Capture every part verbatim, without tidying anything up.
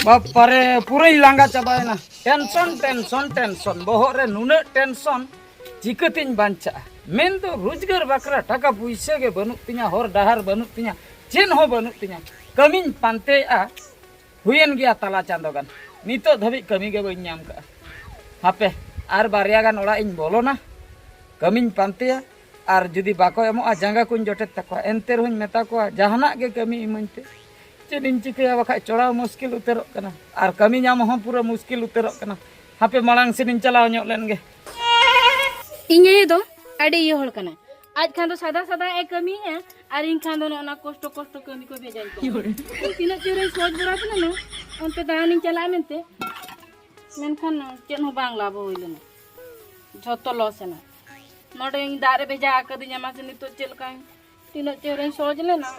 ᱵᱟᱯᱟᱨᱮ, ᱯᱩᱨᱟᱹᱧ ᱞᱟᱸᱜᱟ ᱪᱟᱵᱟᱭᱮᱱᱟ᱾ Tension, tension, tension, ᱵᱚᱦᱚᱜ ᱨᱮ ᱱᱩᱱᱟᱹᱜ ᱴᱮᱱᱥᱚᱱ, ᱪᱤᱠᱟᱹᱛᱤᱧ ᱵᱟᱧᱪᱟᱜᱼᱟ? ᱢᱮᱱᱫᱚ ᱨᱳᱡᱽᱜᱟᱨ ᱵᱟᱠᱷᱨᱟ ᱴᱟᱠᱟ ᱯᱩᱭᱥᱟᱹ ᱜᱮ ᱵᱟᱹᱱᱩᱜ ᱛᱤᱧᱟ, ᱦᱚᱨ ᱰᱟᱦᱟᱨ ᱵᱟᱹᱱᱩᱜ ᱛᱤᱧᱟ, ᱪᱮᱫ ᱦᱚᱸ ᱵᱟᱹᱱᱩᱜ ᱛᱤᱧᱟ᱾ ᱠᱟᱹᱢᱤᱧ ᱯᱟᱱᱛᱮᱭᱮᱫᱼᱟ, ᱦᱩᱭᱮᱱ ᱜᱮᱭᱟ ᱛᱟᱞᱟ ᱪᱟᱸᱫᱚ ᱜᱟᱱ, ᱱᱤᱛᱚᱜ ᱫᱷᱟᱹᱵᱤᱡ ᱠᱟᱹᱢᱤ ᱜᱮ ᱵᱟᱹᱧ ᱧᱟᱢ ᱠᱟᱜᱼᱟ᱾ ᱦᱟᱯᱮ, ᱟᱨ ᱵᱟᱨᱭᱟ ᱜᱟᱱ ᱚᱲᱟᱜ ᱤᱧ ᱵᱚᱞᱚᱱᱟ, ᱠᱟᱹᱢᱤᱧ ᱯᱟᱱᱛᱮᱭᱟ, ᱟᱨ ᱡᱩᱫᱤ ᱵᱟᱠᱚ ᱮᱢᱚᱜᱼᱟ, ᱡᱟᱸᱜᱟ ᱠᱚᱧ ᱡᱚᱴᱮᱫ ᱛᱟᱠᱚᱣᱟ᱾ ᱮᱱᱛᱮ ᱨᱮᱦᱚᱸᱧ ᱢᱮᱛᱟ ᱠᱚᱣᱟ, ᱡᱟᱦᱟᱱᱟᱜ ᱜᱮ ᱠᱟᱹᱢᱤ ᱤᱢᱟᱹᱧ ᱯᱮ᱾ ᱪᱮᱫ ᱤᱧ ᱪᱤᱠᱟᱹᱭᱟ, ᱵᱟᱠᱷᱟᱡ ᱪᱚᱲᱟᱣ ᱢᱩᱥᱠᱤᱞ ᱩᱛᱟᱹᱨᱚᱜ ᱠᱟᱱᱟ, ᱟᱨ ᱠᱟᱹᱢᱤ ᱧᱟᱢ ᱦᱚᱸ ᱯᱩᱨᱟᱹ ᱢᱩᱥᱠᱤᱞ ᱩᱛᱟᱹᱨᱚᱜ ᱠᱟᱱᱟ᱾ ᱦᱟᱯᱮ, ᱢᱟᱲᱟᱝ ᱥᱮᱫ ᱤᱧ ᱪᱟᱞᱟᱣ ᱧᱚᱜ ᱞᱮᱱ ᱜᱮ᱾ ᱤᱧ ᱟᱭᱳ ᱫᱚ ᱟᱹᱰᱤ ᱤᱭᱟᱹ ᱦᱚᱲ ᱠᱟᱱᱟᱭ᱾ ᱟᱡ ᱠᱷᱟᱱ ᱫᱚ ᱥᱟᱫᱟ ᱥᱟᱫᱟ ᱮ ᱠᱟᱹᱢᱤᱭᱮᱫᱼᱟ, ᱟᱨ ᱤᱧ ᱠᱷᱟᱱ ᱫᱚ ᱱᱚᱜᱼᱚ ᱱᱟ ᱠᱚᱥᱴᱚ ᱠᱚᱥᱴᱚ ᱠᱟᱹᱢᱤ ᱠᱚ ᱵᱷᱮᱡᱟᱧ ᱠᱟᱱᱟ᱾ ᱤᱧ ᱛᱤᱱᱟᱹᱜ ᱪᱮᱦᱨᱟᱧ ᱥᱚᱡᱽ ᱵᱟᱲᱟ ᱠᱟᱱᱟ ᱱᱟ, ᱚᱱᱛᱮ ᱫᱟᱬᱟᱱᱤᱧ ᱪᱟᱞᱟᱜᱼᱟ ᱢᱮᱱᱛᱮ, ᱢᱮᱱᱠᱷᱟᱱ ᱪᱮᱫ ᱦᱚᱸ ᱵᱟᱝ ᱞᱟᱵᱷ ᱦᱩᱭ ᱞᱮᱱᱟ, ᱡᱷᱚᱛᱚ ᱞᱚᱥ ᱮᱱᱟ᱾ ᱱᱚᱰᱮ ᱤᱧ ᱫᱟᱜ ᱨᱮ ᱵᱷᱮᱡᱟ ᱟᱠᱟᱫᱤᱧᱟ, ᱢᱟᱥᱮ ᱱᱤᱛᱚᱜ ᱪᱮᱫ ᱞᱮᱠᱟᱧ, ᱛᱤᱱᱟᱹᱜ ᱪᱮᱦᱨᱟᱧ ᱥᱚᱡᱽ ᱞᱮᱱᱟ᱾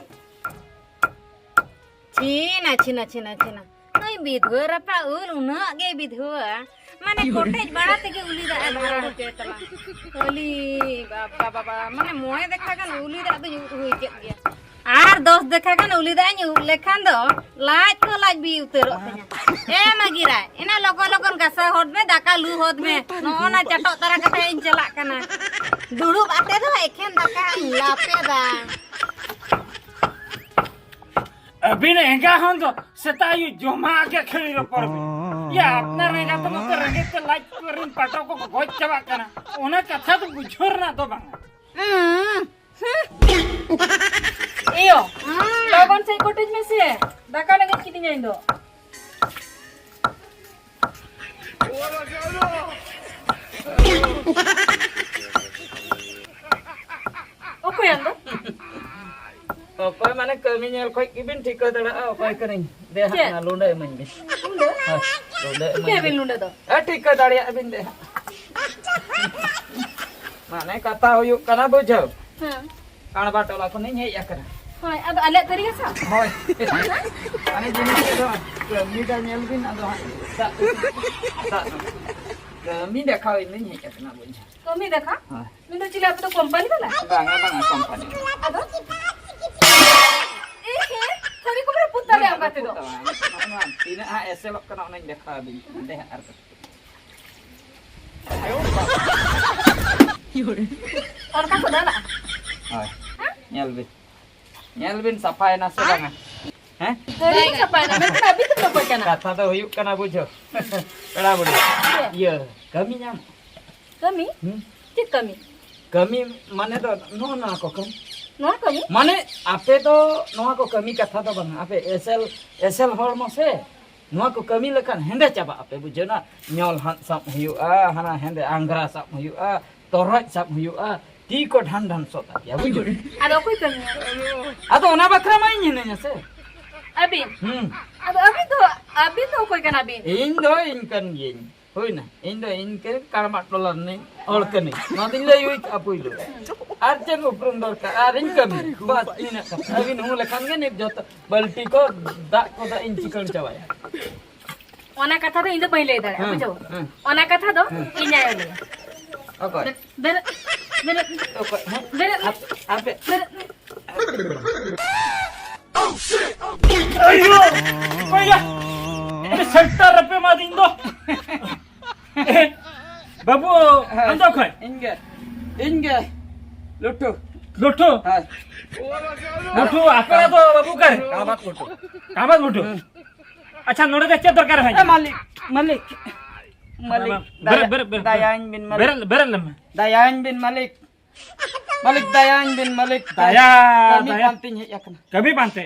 ᱪᱷᱤᱱᱟ, ᱪᱷᱤᱱᱟ, ᱪᱷᱤᱱᱟ, ᱪᱷᱤᱱᱟ᱾ ᱱᱩᱭ ᱵᱤᱫᱷᱣᱟᱹ ᱨᱟᱯᱟᱜ ᱩᱞ ᱩᱱᱟᱹᱜ ᱜᱮ ᱵᱤᱫᱷᱣᱟᱹ᱾ ᱢᱟᱱᱮ ᱠᱚᱴᱮᱡ ᱵᱟᱲᱟ ᱛᱮᱜᱮ ᱩᱞᱤ ᱫᱟᱜ ᱮ ᱫᱷᱟᱨᱟ ᱦᱚᱪᱚᱭ ᱛᱟᱢᱟ᱾ ᱠᱷᱟᱹᱞᱤ ᱵᱟᱵᱟ, ᱵᱟᱵᱟ, ᱢᱟᱱᱮ ᱢᱚᱬᱮ ᱫᱮᱠᱷᱟ ᱜᱟᱱ ᱩᱞᱤ ᱫᱟᱜ ᱫᱚᱧ ᱩᱫ ᱦᱩᱭ ᱠᱮᱫ ᱜᱮᱭᱟ᱾ ᱟᱨ ᱫᱚᱥ ᱫᱮᱠᱷᱟ ᱜᱟᱱ ᱩᱞᱤ ᱫᱟᱜ ᱤᱧ ᱩᱫ ᱞᱮᱠᱷᱟᱱ ᱫᱚ ᱞᱟᱡ ᱠᱚ ᱞᱟᱡ ᱵᱤ ᱩᱛᱟᱹᱨᱚᱜ ᱛᱤᱧᱟ᱾ ᱮ ᱢᱟᱹᱜᱤᱨᱟᱭ, ᱮᱱᱟ ᱞᱚᱜᱚᱱ ᱞᱚᱜᱚᱱ ᱜᱟᱥᱟᱣ ᱦᱚᱫ ᱢᱮ, ᱫᱟᱠᱟ ᱞᱩ ᱦᱚᱫ ᱢᱮ᱾ ᱱᱚᱜᱼᱚ ᱱᱟ ᱪᱟᱴᱚᱜ ᱛᱟᱨᱟ ᱠᱟᱛᱮ ᱤᱧ ᱪᱟᱞᱟᱜ ᱠᱟᱱᱟ᱾ ᱫᱩᱲᱩᱵ ᱟᱛᱮ ᱫᱚ ᱮᱠᱷᱮᱱ ᱫᱟᱠᱟᱧ ᱞᱟᱯᱮᱫᱟ᱾ ᱟᱹᱵᱤᱱ ᱮᱸᱜᱟ ᱦᱚᱸ ᱫᱚ ᱥᱮᱛᱟᱜ ᱟᱹᱭᱩᱵ ᱡᱚᱢᱟᱜ ᱜᱮ ᱠᱷᱟᱹᱞᱤ ᱨᱚᱯᱚᱲ ᱵᱤᱱ᱾ ᱭᱟ, ᱟᱯᱱᱟᱨ ᱮᱸᱜᱟ ᱛᱮ ᱱᱚᱛᱮ ᱨᱮᱸᱜᱮᱡ ᱛᱮ ᱞᱟᱡ ᱨᱮᱱ ᱯᱟᱴᱚ ᱠᱚ ᱜᱚᱡ ᱪᱟᱵᱟᱜ ᱠᱟᱱᱟ᱾ ᱚᱱᱟ ᱠᱟᱛᱷᱟ ᱫᱚ ᱵᱩᱡᱷᱟᱹᱣ ᱨᱮᱱᱟᱜ ᱫᱚ ᱵᱟᱝᱟ᱾ ᱤᱭᱳ, ᱞᱚᱜᱚᱱ ᱥᱮᱫ ᱠᱚᱴᱮᱡ ᱢᱮᱥᱮ, ᱫᱟᱠᱟ ᱨᱮᱸᱜᱮᱡ ᱠᱤᱫᱤᱧᱟ ᱤᱧ ᱫᱚ᱾ ᱚᱠᱚᱭ ᱟᱢ ᱫᱚ? ᱚᱠᱚᱭ ᱢᱟᱱᱮ ᱠᱟᱹᱢᱤ ᱧᱮᱞ ᱠᱷᱚᱡ ᱜᱮᱵᱤᱱ ᱴᱷᱤᱠᱟᱹ ᱫᱟᱲᱮᱭᱟᱜᱼᱟ ᱚᱠᱚᱭ ᱠᱟᱹᱱᱟᱹᱧ᱾ ᱫᱮ ᱦᱟᱸᱜ ᱪᱮᱫ? ᱚᱱᱟ ᱞᱩᱸᱰᱟᱹ ᱤᱢᱟᱹᱧ ᱵᱤᱱ᱾ ᱞᱩᱸᱰᱟᱹ? ᱦᱳᱭ, ᱞᱩᱸᱰᱟᱹ ᱤᱢᱟᱹᱧ ᱪᱤᱠᱟᱹᱭᱟᱵᱤᱱ ᱵᱤᱱ᱾ ᱞᱩᱸᱰᱟᱹ ᱫᱚ? ᱦᱮᱸ, ᱴᱷᱤᱠᱟᱹ ᱫᱟᱲᱮᱭᱟᱜ ᱵᱤᱱ ᱫᱮ ᱦᱟᱸᱜ᱾ ᱢᱟᱱᱮ ᱠᱟᱛᱷᱟ ᱦᱩᱭᱩᱜ ᱠᱟᱱᱟ ᱵᱩᱡᱷᱟᱹᱣ᱾ ᱦᱮᱸ᱾ ᱠᱟᱬᱵᱟ ᱴᱚᱞᱟ ᱠᱷᱚᱱᱤᱧ ᱦᱮᱡ ᱟᱠᱟᱱᱟ᱾ ᱦᱳᱭ, ᱟᱫᱚ ᱟᱞᱮᱭᱟᱜ ᱛᱟᱹᱨᱤ ᱦᱟᱥᱟ? ᱦᱳᱭ᱾ ᱢᱟᱱᱮ ᱡᱤᱱᱤᱥ ᱠᱚᱫᱚ ᱠᱟᱹᱢᱤ ᱫᱟ ᱧᱮᱞ ᱵᱤᱱ, ᱟᱫᱚ ᱦᱟᱸᱜ ᱥᱟᱵ ᱠᱟᱹᱢᱤ ᱫᱮᱠᱷᱟᱣ ᱤᱧ ᱫᱩᱧ ᱦᱮᱡ ᱟᱠᱟᱱᱟ ᱵᱩᱡᱷᱟᱹᱣ᱾ ᱠᱟᱹᱢᱤ ᱫᱮᱠᱷᱟ? ᱦᱳᱭ᱾ ᱢᱮᱱᱫᱚ ᱪᱮᱞᱮ ᱟᱯᱮ ᱫᱚ ᱠᱳᱢᱯᱟᱱᱤ ᱵᱟᱞᱟ? ᱵᱟᱝᱟ, ᱵᱟᱝᱟ, ᱠᱳᱢᱯᱟᱱᱤ᱾ ᱟᱫᱚ? ᱮ ᱦᱮ, ᱛᱷᱟᱹᱨᱤ ᱠᱚᱯᱮ ᱨᱟᱹᱯᱩᱫ ᱛᱟᱞᱮᱭᱟ ᱚᱱᱠᱟ ᱛᱮᱫᱚ᱾ ᱱᱚᱜᱼᱚ ᱱᱚᱣᱟ ᱛᱤᱱᱟᱹᱜ ᱦᱟᱸᱜ ᱮᱥᱮᱞᱚᱜ ᱠᱟᱱᱟ, ᱚᱱᱟᱧ ᱫᱮᱠᱷᱟᱣ ᱟᱹᱵᱤᱱ ᱠᱟᱱᱟ᱾ ᱚᱸᱰᱮ ᱦᱟᱸᱜ ᱟᱨ ᱠᱟᱹᱴᱤᱡ᱾ ᱚᱱᱠᱟ ᱠᱚ ᱫᱟᱬᱟᱜᱼᱟ? ᱦᱳᱭ᱾ ᱧᱮᱞ ᱵᱤᱱ, ᱧᱮᱞ ᱵᱤᱱ ᱥᱟᱯᱷᱟᱭᱮᱱᱟ ᱥᱮ ᱵᱟᱝᱟ? ᱦᱮᱸ? ᱜᱟᱹᱰᱤ ᱫᱚ ᱥᱟᱯᱷᱟᱭᱮᱱᱟ, ᱢᱮᱱᱠᱷᱟᱱ ᱟᱹᱵᱤᱱ ᱫᱚ ᱚᱠᱚᱭ ᱠᱟᱱᱟ? ᱠᱟᱛᱷᱟ ᱫᱚ ᱦᱩᱭᱩᱜ ᱠᱟᱱᱟ, ᱵᱩᱡᱷᱟᱹᱣ, ᱯᱮᱲᱟ ᱵᱩᱰᱷᱤ, ᱤᱭᱟᱹ, ᱠᱟᱹᱢᱤ ᱧᱟᱢ᱾ ᱠᱟᱹᱢᱤ? ᱦᱩᱸ? ᱪᱮᱫ ᱠᱟᱹᱢᱤ? ᱠᱟᱹᱢᱤ ᱢᱟᱱᱮ ᱫᱚ ᱱᱚᱜᱼᱚ ᱱᱚᱣᱟ ᱠᱚ ᱠᱟᱹᱢᱤ᱾ ᱱᱚᱣᱟ ᱠᱟᱹᱢᱤ? ᱢᱟᱱᱮ ᱟᱯᱮ ᱫᱚ ᱱᱚᱣᱟ ᱠᱚ ᱠᱟᱹᱢᱤ ᱠᱟᱛᱷᱟ ᱫᱚ ᱵᱟᱝᱟ, ᱟᱯᱮ ᱮᱥᱮᱞ, ᱮᱥᱮᱞ ᱦᱚᱲᱢᱚ ᱥᱮ, ᱱᱚᱣᱟ ᱠᱚ ᱠᱟᱹᱢᱤ ᱞᱮᱠᱷᱟᱱ ᱦᱮᱸᱫᱮ ᱪᱟᱵᱟᱜ ᱟᱯᱮ, ᱵᱩᱡᱷᱟᱹᱣ ᱱᱟ? ᱧᱚᱞ ᱦᱟᱸᱜ ᱥᱟᱵ ᱦᱩᱭᱩᱜᱼᱟ, ᱦᱟᱱᱟ ᱦᱮᱸᱫᱮ ᱟᱝᱜᱽᱨᱟ ᱥᱟᱵ ᱦᱩᱭᱩᱜᱼᱟ, ᱛᱚᱨᱚᱡ ᱥᱟᱵ ᱦᱩᱭᱩᱜᱼᱟ, ᱛᱤ ᱠᱚ ᱰᱷᱟᱱ ᱰᱷᱟᱱ ᱥᱚᱜ ᱛᱟᱯᱮᱭᱟ, ᱵᱩᱡᱷᱟᱹᱣ? ᱟᱫᱚ ᱚᱠᱚᱭ ᱠᱟᱹᱢᱤᱭᱟ? ᱟᱫᱚ ᱚᱱᱟ ᱵᱟᱠᱷᱨᱟ ᱢᱟ ᱤᱧ ᱦᱤᱱᱟᱹᱧᱟ ᱥᱮ᱾ ᱟᱹᱵᱤᱱ? ᱦᱩᱸ᱾ ᱟᱫᱚ ᱟᱹᱵᱤᱱ ᱫᱚ, ᱟᱹᱵᱤᱱ ᱫᱚ ᱚᱠᱚᱭ ᱠᱟᱱᱟ ᱵᱤᱱ? ᱤᱧ ᱫᱚ ᱤᱧ ᱠᱟᱱ ᱜᱤᱭᱟᱹᱧ᱾ ᱦᱩᱭᱱᱟ, ᱤᱧ ᱫᱚ ᱤᱧ ᱠᱟᱹᱱᱟᱹᱧ ᱠᱟᱲᱢᱟᱜ ᱴᱚᱞᱟ ᱨᱤᱱᱤᱡ ᱦᱚᱲ ᱠᱟᱹᱱᱟᱹᱧ᱾ ᱱᱚᱣᱟ ᱫᱚᱧ ᱞᱟᱹᱭ ᱦᱩᱭ ᱠᱟᱜᱼᱟ ᱯᱩᱭᱞᱩ ᱨᱮ᱾ ᱟᱨ ᱪᱮᱫ ᱩᱯᱨᱩᱢ ᱫᱚᱨᱠᱟᱨ? ᱟᱨ ᱤᱧ ᱠᱟᱹᱢᱤ᱾ ᱵᱟᱥ, ᱤᱱᱟᱹᱜ ᱠᱟᱛᱷᱟ᱾ ᱟᱹᱵᱤᱱ ᱦᱚᱸ ᱞᱮᱠᱷᱟᱱ ᱜᱮ ᱱᱤᱛ ᱡᱚᱛᱚ ᱵᱟᱹᱞᱴᱤ ᱠᱚ ᱫᱟᱜ ᱠᱚ ᱫᱟᱜ ᱤᱧ ᱪᱤᱠᱟᱹᱲ ᱪᱟᱵᱟᱭᱟ᱾ ᱚᱱᱟ ᱠᱟᱛᱷᱟ ᱫᱚ ᱤᱧ ᱫᱚ ᱵᱟᱹᱧ ᱞᱟᱹᱭ ᱫᱟᱲᱮᱭᱟᱜᱼᱟ, ᱦᱮᱸ, ᱵᱩᱡᱷᱟᱹᱣ? ᱦᱮᱸ᱾ ᱚᱱᱟ ᱠᱟᱛᱷᱟ ᱫᱚ ᱦᱮᱸ᱾ ᱤᱧ ᱟᱭᱳ ᱞᱟᱹᱭᱟ᱾ ᱚᱠᱚᱭ? ᱵᱮᱨᱮᱫ, ᱵᱮᱨᱮᱫ, ᱚᱠᱚᱭ? ᱦᱮᱸ? ᱵᱮᱨᱮᱫ, ᱟᱯ-, ᱟᱯᱮ? ᱵᱮᱨᱮᱫ᱾ ᱟᱭᱳ! ᱚᱠᱚᱭ ᱭᱟ? ᱟᱹᱰᱤ ᱥᱮᱱᱴᱟᱨ ᱨᱮᱯᱮ ᱮᱢᱟᱫᱤᱧ ᱫᱚ᱾ ᱵᱟᱹᱵᱩ, ᱦᱮᱸ᱾ ᱟᱢ ᱫᱚ ᱚᱠᱚᱭ? ᱤᱧ ᱜᱮ, ᱤᱧ ᱜᱮ, ᱞᱩᱴᱷᱩ᱾ ᱞᱩᱴᱷᱩ? ᱦᱮᱸ᱾ ᱞᱩᱴᱷᱩ, ᱟᱯᱮ ᱫᱚ ᱵᱟᱹᱵᱩ ᱚᱠᱟᱨᱮ? ᱠᱟᱵᱟᱛ ᱞᱩᱴᱷᱩ᱾ ᱠᱟᱵᱟᱛ ᱞᱩᱴᱷᱩ? ᱦᱩᱸ᱾ ᱟᱪᱪᱷᱟ, ᱱᱚᱰᱮ ᱫᱚ ᱪᱮᱫ ᱫᱚᱨᱠᱟᱨ ᱦᱚᱸ ᱮ ᱢᱟᱹᱞᱤᱠ, ᱢᱟᱹᱞᱤᱠ, ᱢᱟᱹᱞᱤᱠ, ᱵᱮᱨᱮᱫ, ᱫᱟᱭᱟ-, ᱵᱮᱨᱮᱫ, ᱵᱮᱨᱮᱫ, ᱫᱟᱭᱟᱧ ᱵᱤᱱ ᱢᱟᱹᱞᱤᱠ᱾ ᱵᱮᱨᱮᱫ, ᱵᱮᱨᱮᱫ ᱞᱮᱢ᱾ ᱫᱟᱭᱟᱧ ᱵᱤᱱ ᱢᱟᱹᱞᱤᱠ᱾ ᱢᱟᱹᱞᱤᱠ, ᱫᱟᱭᱟᱧ ᱵᱤᱱ ᱢᱟᱹᱞᱤᱠ᱾ ᱫᱟᱭᱟ, ᱠᱟᱹᱢᱤ ᱫᱟᱭᱟ᱾ ᱯᱟᱱᱛᱮᱧ ᱦᱮᱡ ᱟᱠᱟᱱᱟ᱾ ᱠᱟᱹᱢᱤ ᱯᱟᱱᱛᱮ?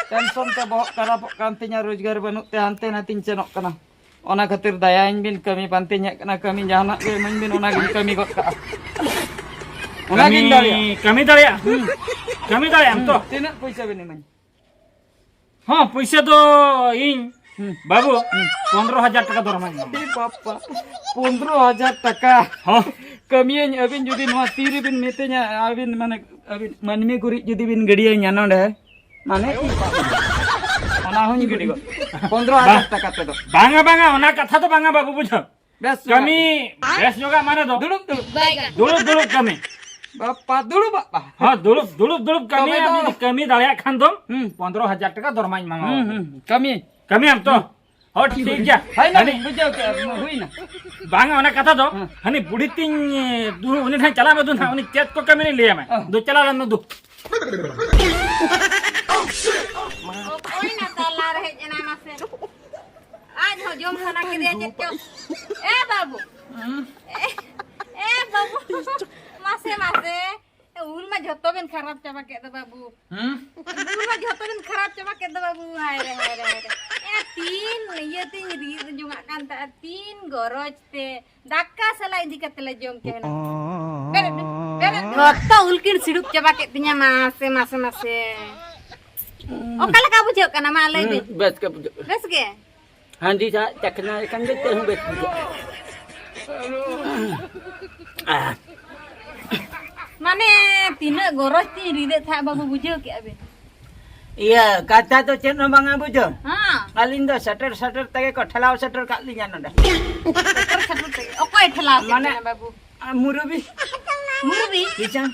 ᱴᱮᱱᱥᱚᱱ ᱛᱮ ᱵᱚᱦᱚᱜ ᱠᱷᱟᱨᱟᱯᱚᱜ ᱠᱟᱱ ᱛᱤᱧᱟ, ᱨᱳᱡᱽᱜᱟᱨ ᱵᱟᱹᱱᱩᱜ ᱛᱮ ᱦᱟᱱᱛᱮ ᱱᱟᱛᱮᱧ ᱥᱮᱱᱚᱜ ᱠᱟᱱᱟ᱾ ᱚᱱᱟ ᱠᱷᱟᱹᱛᱤᱨ ᱫᱟᱭᱟᱧ ᱵᱤᱱ, ᱠᱟᱹᱢᱤ ᱯᱟᱱᱛᱮᱧ ᱦᱮᱡ ᱠᱟᱱᱟ, ᱠᱟᱹᱢᱤ ᱡᱟᱦᱟᱱᱟᱜ ᱜᱮ ᱤᱢᱟᱹᱧ ᱵᱤᱱ, ᱚᱱᱟᱜᱤᱧ ᱠᱟᱹᱢᱤ ᱜᱚᱫ ᱠᱟᱜᱼᱟ᱾ ᱚᱱᱟᱜᱤᱧ ᱠᱟᱹᱢᱤ, ᱫᱟᱲᱮᱭᱟᱜᱼᱟ᱾ ᱠᱟᱹᱢᱤ ᱫᱟᱲᱮᱭᱟᱜ ᱟᱢ? ᱦᱩᱸ᱾ ᱠᱟᱹᱢᱤ ᱫᱟᱲᱮᱭᱟᱜ ᱟᱢ ᱛᱚ? ᱦᱩᱸ, ᱛᱤᱱᱟᱹᱜ ᱯᱚᱭᱥᱟ ᱵᱤᱱ ᱤᱢᱟᱹᱧ? ᱦᱚᱸ, ᱯᱩᱭᱥᱟᱹ ᱫᱚ ᱤᱧ, ᱦᱩᱸ᱾ ᱵᱟᱹᱵᱩ, ᱦᱩᱸ᱾ ᱯᱚᱱᱫᱽᱨᱚ ᱦᱟᱡᱟᱨ ᱴᱟᱠᱟ ᱫᱚᱨᱢᱟᱧ ᱮᱢᱟᱢᱟ᱾ ᱮ ᱵᱟᱯᱟ, ᱯᱚᱱᱫᱽᱨᱚ ᱦᱟᱡᱟᱨ ᱴᱟᱠᱟ? ᱦᱚᱸ᱾ ᱠᱟᱹᱢᱤᱭᱟᱹᱧ, ᱟᱹᱵᱤᱱ ᱡᱩᱫᱤ ᱱᱚᱣᱟ ᱛᱤ ᱨᱮᱵᱤᱱ ᱢᱤᱛᱟᱹᱧᱟ, ᱟᱹᱵᱤᱱ ᱢᱟᱱᱮ, ᱟᱹᱵᱤᱱ ᱢᱟᱹᱱᱢᱤ ᱜᱩᱨᱤᱡ ᱡᱩᱫᱤ ᱵᱤᱱ ᱜᱤᱰᱤᱭᱟᱹᱧᱟ ᱱᱚᱰᱮ, ᱢᱟᱱᱮ, ᱚᱱᱟ ᱦᱚᱸᱧ ᱜᱤᱰᱤ ᱜᱚᱫ᱾ ᱯᱚᱱᱫᱽᱨᱚ ᱦᱟᱡᱟᱨ ᱵᱟ-, ᱴᱟᱠᱟ ᱛᱮᱫᱚ᱾ ᱵᱟᱝᱟ, ᱵᱟᱝᱟ, ᱚᱱᱟ ᱠᱟᱛᱷᱟ ᱫᱚ ᱵᱟᱝᱟ ᱵᱟᱹᱵᱩ, ᱵᱩᱡᱷᱟᱹᱣ᱾ ᱵᱮᱥ ᱠᱟᱹᱢᱤ ᱡᱚᱜᱟᱜ᱾ ᱵᱮᱥ ᱡᱚᱜᱟᱜ ᱢᱟᱱᱮ ᱫᱚ? ᱫᱩᱲᱩᱵ, ᱫᱩᱲᱩᱵ᱾ ᱫᱩᱲᱩᱵ, ᱫᱩᱲᱩᱵ ᱠᱟᱹᱢᱤ᱾ ᱵᱟᱯᱟ, ᱫᱩᱲᱩᱵ ᱵᱟᱯᱟ᱾ ᱦᱚᱸ, ᱫᱩᱲᱩᱵ, ᱫᱩᱲᱩᱵ, ᱫᱩᱲᱩᱵ ᱠᱟᱹᱢᱤ᱾ ᱛᱚᱵᱮ ᱟᱢ ᱫᱚ ᱡᱩᱫᱤ ᱠᱟᱹᱢᱤ ᱫᱟᱲᱮᱭᱟᱜ ᱠᱷᱟᱱ ᱫᱚᱢ, ᱦᱩᱸ᱾ ᱯᱚᱱᱫᱽᱨᱚ ᱦᱟᱡᱟᱨ ᱴᱟᱠᱟ ᱫᱚᱨᱢᱟᱧ ᱮᱢᱟᱢᱟ᱾ ᱦᱩᱸ, ᱦᱩᱸ, ᱠᱟᱹᱢᱤ᱾ ᱠᱟᱹᱢᱤᱭᱟᱢ ᱛᱚ? ᱦᱩᱸ᱾ ᱦᱚᱸ, ᱴᱷᱤᱠ ᱜᱮᱭᱟ᱾ ᱦᱳᱭ ᱱᱟ, ᱦᱟᱹᱱᱤ ᱵᱩᱡᱷᱟᱹᱣ ᱠᱮᱜᱼᱟ, ᱦᱩᱭᱱᱟ᱾ ᱵᱟᱝᱟ, ᱚᱱᱟ ᱠᱟᱛᱷᱟ ᱫᱚ, ᱦᱮᱸ᱾ ᱦᱟᱹᱱᱤ ᱵᱩᱲᱦᱤ ᱛᱤᱧ, ᱫᱩ-, ᱩᱱᱤ ᱴᱷᱮᱱ ᱪᱟᱞᱟᱜ ᱢᱮ, ᱫᱩ ᱱᱟᱦᱟᱜ, ᱩᱱᱤ ᱪᱮᱫ ᱠᱚ ᱠᱟᱹᱢᱤ ᱞᱤᱧ ᱞᱟᱹᱭᱟᱢᱟ᱾ ᱦᱮᱸ᱾ ᱫᱩ, ᱪᱟᱞᱟᱣ ᱞᱮᱱ ᱢᱮ, ᱫᱩ᱾ ᱚᱠᱚᱭ ᱱᱟ ᱛᱟᱞᱟ ᱨᱮ ᱦᱮᱡ ᱮᱱᱟᱭ ᱢᱟᱥᱮ? ᱟᱡ ᱦᱚᱸ ᱡᱚᱢ ᱥᱟᱱᱟ ᱠᱮᱫᱮᱭᱟ ᱪᱮᱫ ᱪᱚ᱾ ᱮ ᱵᱟᱹᱵᱩ᱾ ᱦᱩᱸ᱾ ᱮ, ᱮ ᱵᱟᱹᱵᱩ᱾ ᱢᱟᱥᱮ, ᱢᱟᱥᱮ᱾ ᱩᱞ ᱢᱟ ᱡᱷᱚᱛᱚ ᱵᱮᱱ ᱠᱷᱟᱨᱟᱯ ᱪᱟᱵᱟ ᱠᱮᱫ ᱫᱚ ᱵᱟᱹᱵᱩ᱾ ᱦᱩᱸ? ᱩᱞ ᱢᱟ ᱡᱷᱚᱛᱚ ᱵᱮᱱ ᱠᱷᱟᱨᱟᱯ ᱪᱟᱵᱟ ᱠᱮᱫ ᱫᱚ ᱵᱟᱹᱵᱩ᱾ ᱦᱟᱭ ᱨᱮ, ᱦᱟᱭ ᱨᱮ, ᱦᱟᱭ ᱨᱮ᱾ ᱮ, ᱛᱤᱱ ᱤᱭᱟᱹ ᱛᱤᱧ ᱨᱤᱫ ᱡᱚᱝᱟᱜ ᱠᱟᱱ ᱛᱟᱦᱮᱸᱫ, ᱛᱤᱱ ᱜᱚᱨᱚᱡᱽ ᱛᱮ ᱫᱟᱠᱟ ᱥᱟᱞᱟᱜ ᱤᱫᱤ ᱠᱟᱛᱮ ᱞᱮ ᱡᱚᱢ ᱠᱮᱫ ᱦᱩᱱᱟᱹᱝ᱾ ᱵᱮᱨᱮᱫ ᱵᱮᱱ, ᱵᱮᱨᱮᱫ ᱵᱮᱱ᱾ ᱡᱷᱚᱛᱚ ᱩᱞ ᱠᱤᱱ ᱥᱤᱲᱩᱵ ᱪᱟᱵᱟ ᱠᱮᱫ ᱛᱤᱧᱟ, ᱢᱟᱥᱮ, ᱢᱟᱥᱮ, ᱢᱟᱥᱮ᱾ ᱚᱠᱟ ᱞᱮᱠᱟ ᱵᱩᱡᱷᱟᱹᱜ ᱠᱟᱱᱟ, ᱢᱟ ᱞᱟᱹᱭ ᱵᱤᱱ? ᱦᱩᱸ, ᱵᱮᱥ ᱜᱮ ᱵᱩᱡᱷᱟᱹᱜ ᱠᱟᱱᱟ᱾ ᱵᱮᱥ ᱜᱮ? ᱦᱟᱺᱰᱤ ᱫᱟᱜ ᱪᱟᱠᱷᱱᱟ ᱞᱮᱠᱷᱟᱱ ᱜᱮ ᱪᱮᱫ ᱦᱚᱸ ᱵᱮᱥ ᱵᱩᱡᱷᱟᱹᱜᱼᱟ᱾ ᱢᱟᱱᱮ, ᱛᱤᱱᱟᱹᱜ ᱜᱚᱨᱚᱡᱽ ᱛᱤᱧ ᱨᱤᱫᱮᱫ ᱛᱟᱦᱮᱸᱫ, ᱵᱟᱹᱵᱩ, ᱵᱩᱡᱷᱟᱹᱣ ᱠᱮᱜᱼᱟ ᱵᱤᱱ? ᱤᱭᱟᱹ, ᱠᱟᱛᱷᱟ ᱫᱚ ᱪᱮᱫ ᱦᱚᱸ ᱵᱟᱝᱟ ᱵᱩᱡᱷᱟᱹᱣ᱾ ᱦᱮᱸ᱾ ᱟᱹᱞᱤᱧ ᱫᱚ ᱥᱮᱴᱮᱨ ᱥᱮᱴᱮᱨ ᱛᱮᱜᱮ ᱠᱚ ᱴᱷᱮᱞᱟᱣ ᱥᱮᱴᱮᱨ ᱠᱟᱜ ᱞᱤᱧᱟ ᱱᱚᱰᱮ᱾ ᱥᱮᱴᱮᱨ ᱥᱮᱴᱮᱨ ᱛᱮᱜᱮ? ᱚᱠᱚᱭ ᱴᱷᱮᱞᱟᱣ ᱠᱮᱫ ᱢᱟᱱᱮ, ᱵᱤᱱᱟ, ᱵᱟᱹᱵᱩ? ᱟ, ᱢᱩᱨᱩᱵᱤ᱾ ᱢᱩᱨᱩᱵᱤ? ᱠᱤᱥᱟᱱ᱾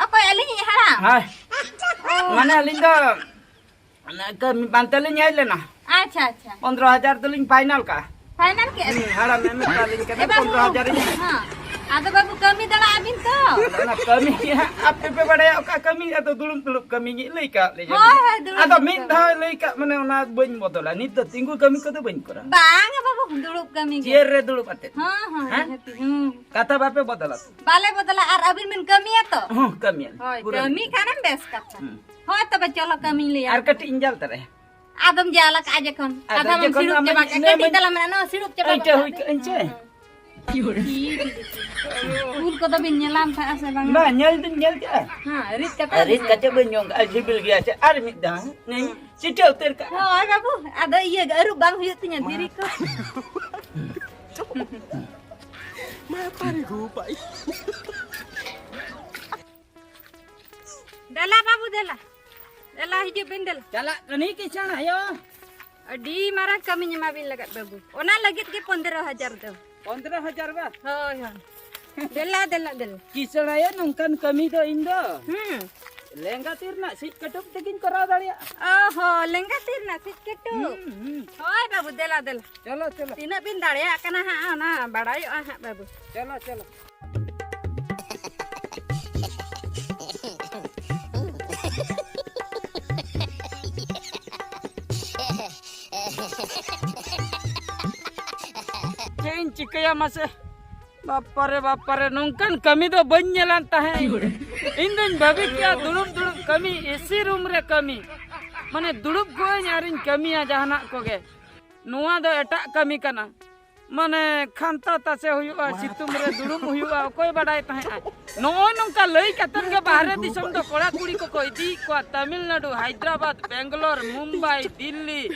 ᱚᱠᱚᱭ, ᱟᱹᱞᱤᱧᱤᱡ ᱦᱟᱲᱟᱢ? ᱦᱳᱭ᱾ ᱚ᱾ ᱢᱟᱱᱮ, ᱟᱹᱞᱤᱧ ᱫᱚ ᱚᱱᱟ ᱠᱟᱹᱢᱤ ᱯᱟᱱᱛᱮ ᱞᱤᱧ ᱦᱮᱡ ᱞᱮᱱᱟ᱾ ᱟᱪᱪᱷᱟ, ᱟᱪᱪᱷᱟ᱾ ᱯᱚᱱᱫᱽᱨᱚ ᱦᱟᱡᱟᱨ ᱫᱚᱞᱤᱧ ᱯᱷᱟᱭᱱᱟᱞ ᱠᱟᱜᱼᱟ᱾ ᱯᱷᱟᱭᱱᱟᱞ ᱠᱮᱜᱼᱟ ᱵᱤᱱ? ᱦᱩᱸ, ᱦᱟᱲᱟᱢ ᱮᱢ ᱢᱮᱛᱟ ᱞᱤᱧ ᱠᱟᱱᱟ, ᱮ ᱵᱟᱹᱵᱩ, ᱯᱚᱱᱫᱽᱨᱚ ᱦᱟᱡᱟᱨ ᱤᱧ ᱮᱢᱟ᱾ ᱦᱮᱸ᱾ ᱟᱫᱚ ᱵᱟᱹᱵᱩ, ᱠᱟᱹᱢᱤ ᱫᱟᱲᱮᱭᱟᱜᱼᱟ ᱵᱤᱱ ᱛᱚ? ᱟᱫᱚ ᱚᱱᱟ ᱠᱟᱹᱢᱤ ᱜᱮ ᱦᱟᱸᱜ ᱟᱯᱮ ᱯᱮ ᱵᱟᱲᱟᱭᱟ ᱚᱠᱟ ᱠᱟᱹᱢᱤ, ᱟᱫᱚ ᱫᱩᱲᱩᱵ ᱫᱩᱲᱩᱵ ᱠᱟᱹᱢᱤ ᱜᱮ ᱞᱟᱹᱭ ᱠᱟᱜ ᱞᱮᱭᱟ᱾ ᱦᱳᱭ, ᱦᱳᱭ, ᱫᱩᱲᱩᱵ ᱟᱫᱚ ᱫᱩᱲᱩᱵ ᱢᱤᱫ ᱠᱟᱹᱢᱤ᱾ ᱫᱷᱟᱣ ᱞᱟᱹᱭ ᱠᱟᱜ ᱢᱟᱱᱮ ᱚᱱᱟ ᱵᱟᱹᱧ ᱵᱚᱫᱚᱞᱟ᱾ ᱱᱤᱛ ᱫᱚ ᱛᱤᱸᱜᱩ ᱠᱟᱹᱢᱤ ᱠᱚᱫᱚ ᱵᱟᱹᱧ ᱠᱚᱨᱟᱣᱟ᱾ ᱵᱟᱝᱟ ᱵᱟᱹᱵᱩ, ᱫᱩᱲᱩᱵ ᱠᱟᱹᱢᱤ ᱜᱮ᱾ ᱪᱮᱭᱟᱨ ᱨᱮ ᱫᱩᱲᱩᱵ ᱟᱛᱮᱫ᱾ ᱦᱮᱸ, ᱦᱮᱸ, ᱦᱮᱸ? ᱱᱤᱦᱟᱹᱛᱤ, ᱦᱩᱸ᱾ ᱠᱟᱛᱷᱟ ᱵᱟᱯᱮ ᱵᱚᱫᱚᱞᱟ ᱛᱚ? ᱵᱟᱞᱮ ᱵᱚᱫᱚᱞᱟ, ᱟᱨ ᱟᱹᱵᱤᱱ ᱵᱤᱱ ᱠᱟᱹᱢᱤᱭᱟ ᱛᱚ? ᱦᱚᱸ, ᱠᱟᱹᱢᱤᱭᱟᱞᱤᱧ᱾ ᱦᱳᱭ, ᱯᱩᱨᱟᱹ ᱠᱟᱹᱢᱤ ᱠᱟᱹᱢᱤ᱾ ᱠᱷᱟᱱᱮᱢ ᱵᱮᱥ ᱠᱟᱛᱷᱟ᱾ ᱦᱩᱸ᱾ ᱦᱳᱭ, ᱛᱚᱵᱮ ᱪᱚᱞᱚ ᱠᱟᱹᱢᱤᱧ ᱞᱟᱹᱭᱟ᱾ ᱟᱨ ᱠᱟᱹᱴᱤᱡ ᱤᱧ ᱡᱟᱞ ᱛᱟᱨᱟᱭᱟ᱾ ᱟᱫᱚᱢ ᱡᱟᱞ ᱟᱠᱟᱜᱼᱟ ᱡᱚᱠᱷᱚᱱ᱾ ᱟᱫᱚ ᱟᱫᱷᱟ ᱢᱟᱢ ᱡᱚᱠᱷᱚᱱ ᱥᱤᱲᱩᱵ ᱟᱢ ᱪᱟᱵᱟ ᱠᱮᱫ᱾ ᱤᱱᱟᱹ ᱠᱟᱹᱴᱤᱡ ᱢᱟᱹᱧ ᱛᱟᱞᱟᱝ ᱢᱮ, ᱱᱚᱣᱟ ᱥᱤᱲᱩᱵ ᱪᱟᱵᱟ ᱟᱹᱭᱴᱟᱹ ᱠᱟᱜ ᱦᱩᱭ ᱢᱮ᱾ ᱠᱟᱜ ᱟᱹᱧ ᱪᱮ᱾ ᱦᱩᱸ, ᱦᱩᱸ᱾ ᱩᱞ ᱠᱚᱫᱚ ᱵᱤᱱ ᱧᱮᱞᱟᱢ ᱛᱟᱦᱮᱸᱜᱼᱟ ᱥᱮ ᱵᱟᱝ? ᱵᱟᱝ, ᱧᱮᱞ ᱫᱩᱧ ᱧᱮᱞ ᱠᱮᱜᱼᱟ᱾ ᱦᱮᱸ, ᱨᱤᱫ ᱠᱟᱛᱮ ᱟᱨ ᱨᱤᱫ ᱵᱤᱱ ᱠᱟᱛᱮ ᱵᱟᱹᱧ ᱡᱚᱢ ᱠᱟᱜᱼᱟ, ᱥᱤᱵᱤᱞ ᱜᱮᱭᱟ ᱥᱮ᱾ ᱟᱨ ᱢᱤᱫ ᱫᱷᱟᱣ ᱱᱮᱧ ᱦᱮᱸ᱾ ᱪᱤᱴᱟᱹ ᱩᱛᱟᱹᱨ ᱠᱟᱜᱼᱟ᱾ ᱦᱳᱭ ᱵᱟᱹᱵᱩ, ᱟᱫᱚ ᱤᱭᱟᱹ ᱟᱹᱨᱩᱵ ᱵᱟᱝ ᱦᱩᱭᱩᱜ ᱛᱤᱧᱟ ᱫᱷᱤᱨᱤ ᱠᱚ᱾ ᱫᱮᱞᱟ ᱵᱟᱹᱵᱩ, ᱫᱮᱞᱟ᱾ ᱫᱮᱞᱟ, ᱦᱤᱡᱩᱜ ᱵᱤᱱ, ᱫᱮᱞᱟ᱾ ᱪᱟᱞᱟᱜ ᱠᱟᱹᱱᱟᱹᱧ ᱠᱤᱥᱟᱹᱬ ᱟᱭᱳ᱾ ᱟᱹᱰᱤ ᱢᱟᱨᱟᱝ ᱠᱟᱹᱢᱤᱧ ᱮᱢᱟ ᱵᱤᱱ ᱞᱟᱜᱟᱫ, ᱵᱟᱹᱵᱩ᱾ ᱚᱱᱟ ᱞᱟᱹᱜᱤᱫ ᱜᱮ ᱯᱚᱱᱫᱽᱨᱚ ᱦᱟᱡᱟᱨ ᱫᱚ᱾ ᱯᱚᱱᱫᱽᱨᱚ ᱦᱟᱡᱟᱨ ᱵᱟ? ᱦᱳᱭ, ᱦᱳᱭ᱾ ᱫᱮᱞᱟ, ᱫᱮᱞᱟ, ᱫᱮᱞᱟ᱾ ᱠᱤᱥᱟᱹᱬ ᱟᱭᱳ, ᱱᱚᱝᱠᱟᱱ ᱠᱟᱹᱢᱤ ᱫᱚ ᱤᱧ ᱫᱚ᱾ ᱦᱩᱸ᱾ ᱞᱮᱸᱜᱟ ᱛᱤ ᱨᱮᱱᱟᱜ ᱥᱤᱡ ᱠᱟᱹᱴᱩᱵ ᱛᱮᱜᱤᱧ ᱠᱚᱨᱟᱣ ᱫᱟᱲᱮᱭᱟᱜᱼᱟ᱾ ᱚ ᱦᱚᱸ, ᱞᱮᱸᱜᱟ ᱛᱤ ᱨᱮᱱᱟᱜ ᱥᱤᱡ ᱠᱟᱹᱴᱩᱵ᱾ ᱦᱩᱸ, ᱦᱩᱸ᱾ ᱦᱳᱭ ᱵᱟᱹᱵᱩ, ᱫᱮᱞᱟ, ᱫᱮᱞᱟ᱾ ᱪᱚᱞᱚ, ᱪᱚᱞᱚ᱾ ᱛᱤᱱᱟᱹᱜ ᱵᱤᱱ ᱫᱟᱲᱮᱭᱟᱜ ᱠᱟᱱᱟ ᱦᱟᱸᱜ, ᱚᱱᱟ ᱵᱟᱲᱟᱭᱚᱜᱼᱟ ᱦᱟᱸᱜ ᱵᱟᱹᱵᱩ᱾ ᱪᱚᱞᱚ, ᱪᱚᱞᱚ᱾ ᱪᱮᱫ ᱤᱧ ᱪᱤᱠᱟᱹᱭᱟ ᱢᱟᱥᱮ? ᱵᱟᱯᱟᱨᱮ, ᱵᱟᱯᱟᱨᱮ, ᱱᱚᱝᱠᱟᱱ ᱠᱟᱹᱢᱤ ᱫᱚ ᱵᱟᱹᱧ ᱧᱮᱞᱟᱱ ᱛᱟᱦᱮᱸᱫ᱾ ᱤᱧ ᱫᱩᱧ ᱵᱷᱟᱹᱵᱤ ᱠᱮᱭᱟ, ᱫᱩᱲᱩᱵ ᱫᱩᱲᱩᱵ ᱠᱟᱹᱢᱤ, ᱮᱥᱤ ᱨᱩᱢ ᱨᱮ ᱠᱟᱹᱢᱤ᱾ ᱢᱟᱱᱮ, ᱫᱩᱲᱩᱵ ᱠᱚᱜ ᱟᱹᱧ ᱟᱨᱤᱧ ᱠᱟᱹᱢᱤᱭᱟ ᱡᱟᱦᱟᱱᱟᱜ ᱠᱚᱜᱮ᱾ ᱱᱚᱣᱟ ᱫᱚ ᱮᱴᱟᱜ ᱠᱟᱹᱢᱤ ᱠᱟᱱᱟ᱾ ᱢᱟᱱᱮ, ᱠᱷᱟᱱᱛᱟ ᱛᱟᱥᱮ ᱦᱩᱭᱩᱜᱼᱟ, ᱥᱤᱛᱩᱝ ᱨᱮ ᱫᱩᱲᱩᱵ ᱦᱩᱭᱩᱜᱼᱟ, ᱚᱠᱚᱭ ᱵᱟᱰᱟᱭ ᱛᱟᱦᱮᱸᱫ ᱟᱭ? ᱱᱚᱜᱼᱚᱭ ᱱᱚᱝᱠᱟ ᱞᱟᱹᱭ ᱠᱟᱛᱮᱫ ᱜᱮ ᱵᱟᱦᱨᱮ ᱫᱤᱥᱚᱢ ᱫᱚ ᱠᱚᱲᱟ ᱠᱩᱲᱤ ᱠᱚᱠᱚ ᱤᱫᱤᱭᱮᱫ ᱠᱚᱣᱟ, ᱛᱟᱢᱤᱞᱱᱟᱲᱩ, ᱦᱟᱭᱫᱨᱟᱵᱟᱫᱽ, ᱵᱮᱝᱜᱟᱞᱳᱨ, ᱢᱩᱢᱵᱟᱭ, ᱫᱤᱞᱞᱤ᱾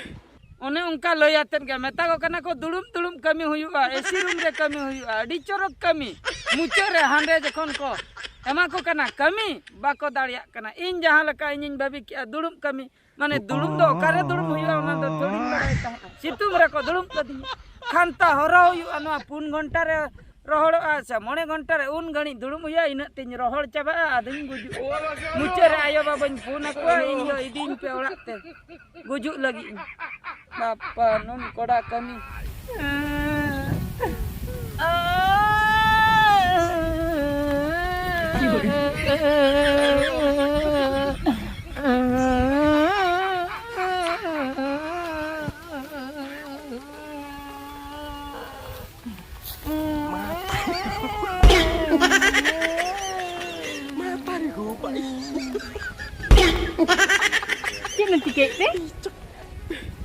ᱚᱱᱮ ᱚᱱᱠᱟ ᱞᱟᱹᱭ ᱟᱛᱮᱫ ᱜᱮ ᱢᱮᱛᱟ ᱠᱚ ᱠᱟᱱᱟ ᱠᱚ, ᱫᱩᱲᱩᱵ ᱫᱩᱲᱩᱵ ᱠᱟᱹᱢᱤ ᱦᱩᱭᱩᱜᱼᱟ, ᱮᱥᱤ ᱨᱩᱢ ᱨᱮ ᱠᱟᱹᱢᱤ ᱦᱩᱭᱩᱜᱼᱟ, ᱟᱹᱰᱤ ᱪᱚᱨᱚᱠ ᱠᱟᱹᱢᱤ᱾ ᱢᱩᱪᱟᱹᱫ ᱨᱮ ᱦᱟᱸᱰᱮ ᱡᱚᱠᱷᱚᱱ ᱠᱚ ᱮᱢᱟ ᱠᱚ ᱠᱟᱱᱟ ᱠᱟᱹᱢᱤ, ᱵᱟᱠᱚ ᱫᱟᱲᱮᱭᱟᱜ ᱠᱟᱱᱟ᱾ ᱤᱧ ᱡᱟᱦᱟᱸ ᱞᱮᱠᱟ ᱤᱧᱤᱧ ᱵᱷᱟᱹᱵᱤ ᱠᱮᱜᱼᱟ, ᱫᱩᱲᱩᱵ ᱠᱟᱹᱢᱤ, ᱢᱟᱱᱮ, ᱫᱩᱲᱩᱵ ᱫᱚ ᱚᱠᱟᱨᱮ ᱫᱩᱲᱩᱵ ᱦᱩᱭᱩᱜᱼᱟ, ᱚᱱᱟ ᱫᱚ ᱛᱷᱚᱲᱤᱧ ᱵᱟᱲᱟᱭ ᱛᱟᱦᱮᱸᱫ᱾ ᱥᱤᱛᱩᱝ ᱨᱮᱠᱚ ᱫᱩᱲᱩᱵ ᱠᱟᱹᱫᱤᱧᱟ, ᱠᱷᱟᱱᱛᱟ ᱦᱚᱨᱚ ᱦᱩᱭᱩᱜᱼᱟ, ᱱᱚᱣᱟ ᱯᱩᱱ ᱜᱷᱚᱱᱴᱟ ᱨᱮ ᱨᱚᱦᱚᱲᱚᱜᱼᱟ ᱥᱮ ᱢᱚᱬᱮ ᱜᱷᱚᱱᱴᱟ ᱨᱮ, ᱩᱱ ᱜᱷᱟᱹᱲᱤᱡ ᱫᱩᱲᱩᱵ ᱦᱩᱭᱩᱜᱼᱟ, ᱤᱱᱟᱹᱜ ᱛᱤᱧ ᱨᱚᱦᱚᱲ ᱪᱟᱵᱟᱜᱼᱟ, ᱟᱫᱚᱧ ᱜᱩᱡᱩᱜᱼᱟ᱾ ᱢᱩᱪᱟᱹᱫ ᱨᱮ ᱟᱭᱳ ᱵᱟᱵᱟᱧ ᱯᱷᱳᱱ ᱟᱠᱚᱣᱟ, "ᱤᱧ ᱫᱚ ᱤᱫᱤᱧ ᱯᱮ ᱚᱲᱟᱜ ᱛᱮ, ᱜᱩᱡᱩᱜ ᱞᱟᱹᱜᱤᱫ ᱤᱧ᱾" ᱵᱟᱯᱟ, ᱱᱩᱱ ᱠᱚᱲᱟ ᱠᱟᱹᱢᱤ᱾ ᱪᱮᱫ ᱮᱢ ᱪᱤᱠᱟᱹᱭᱮᱫ ᱛᱮ?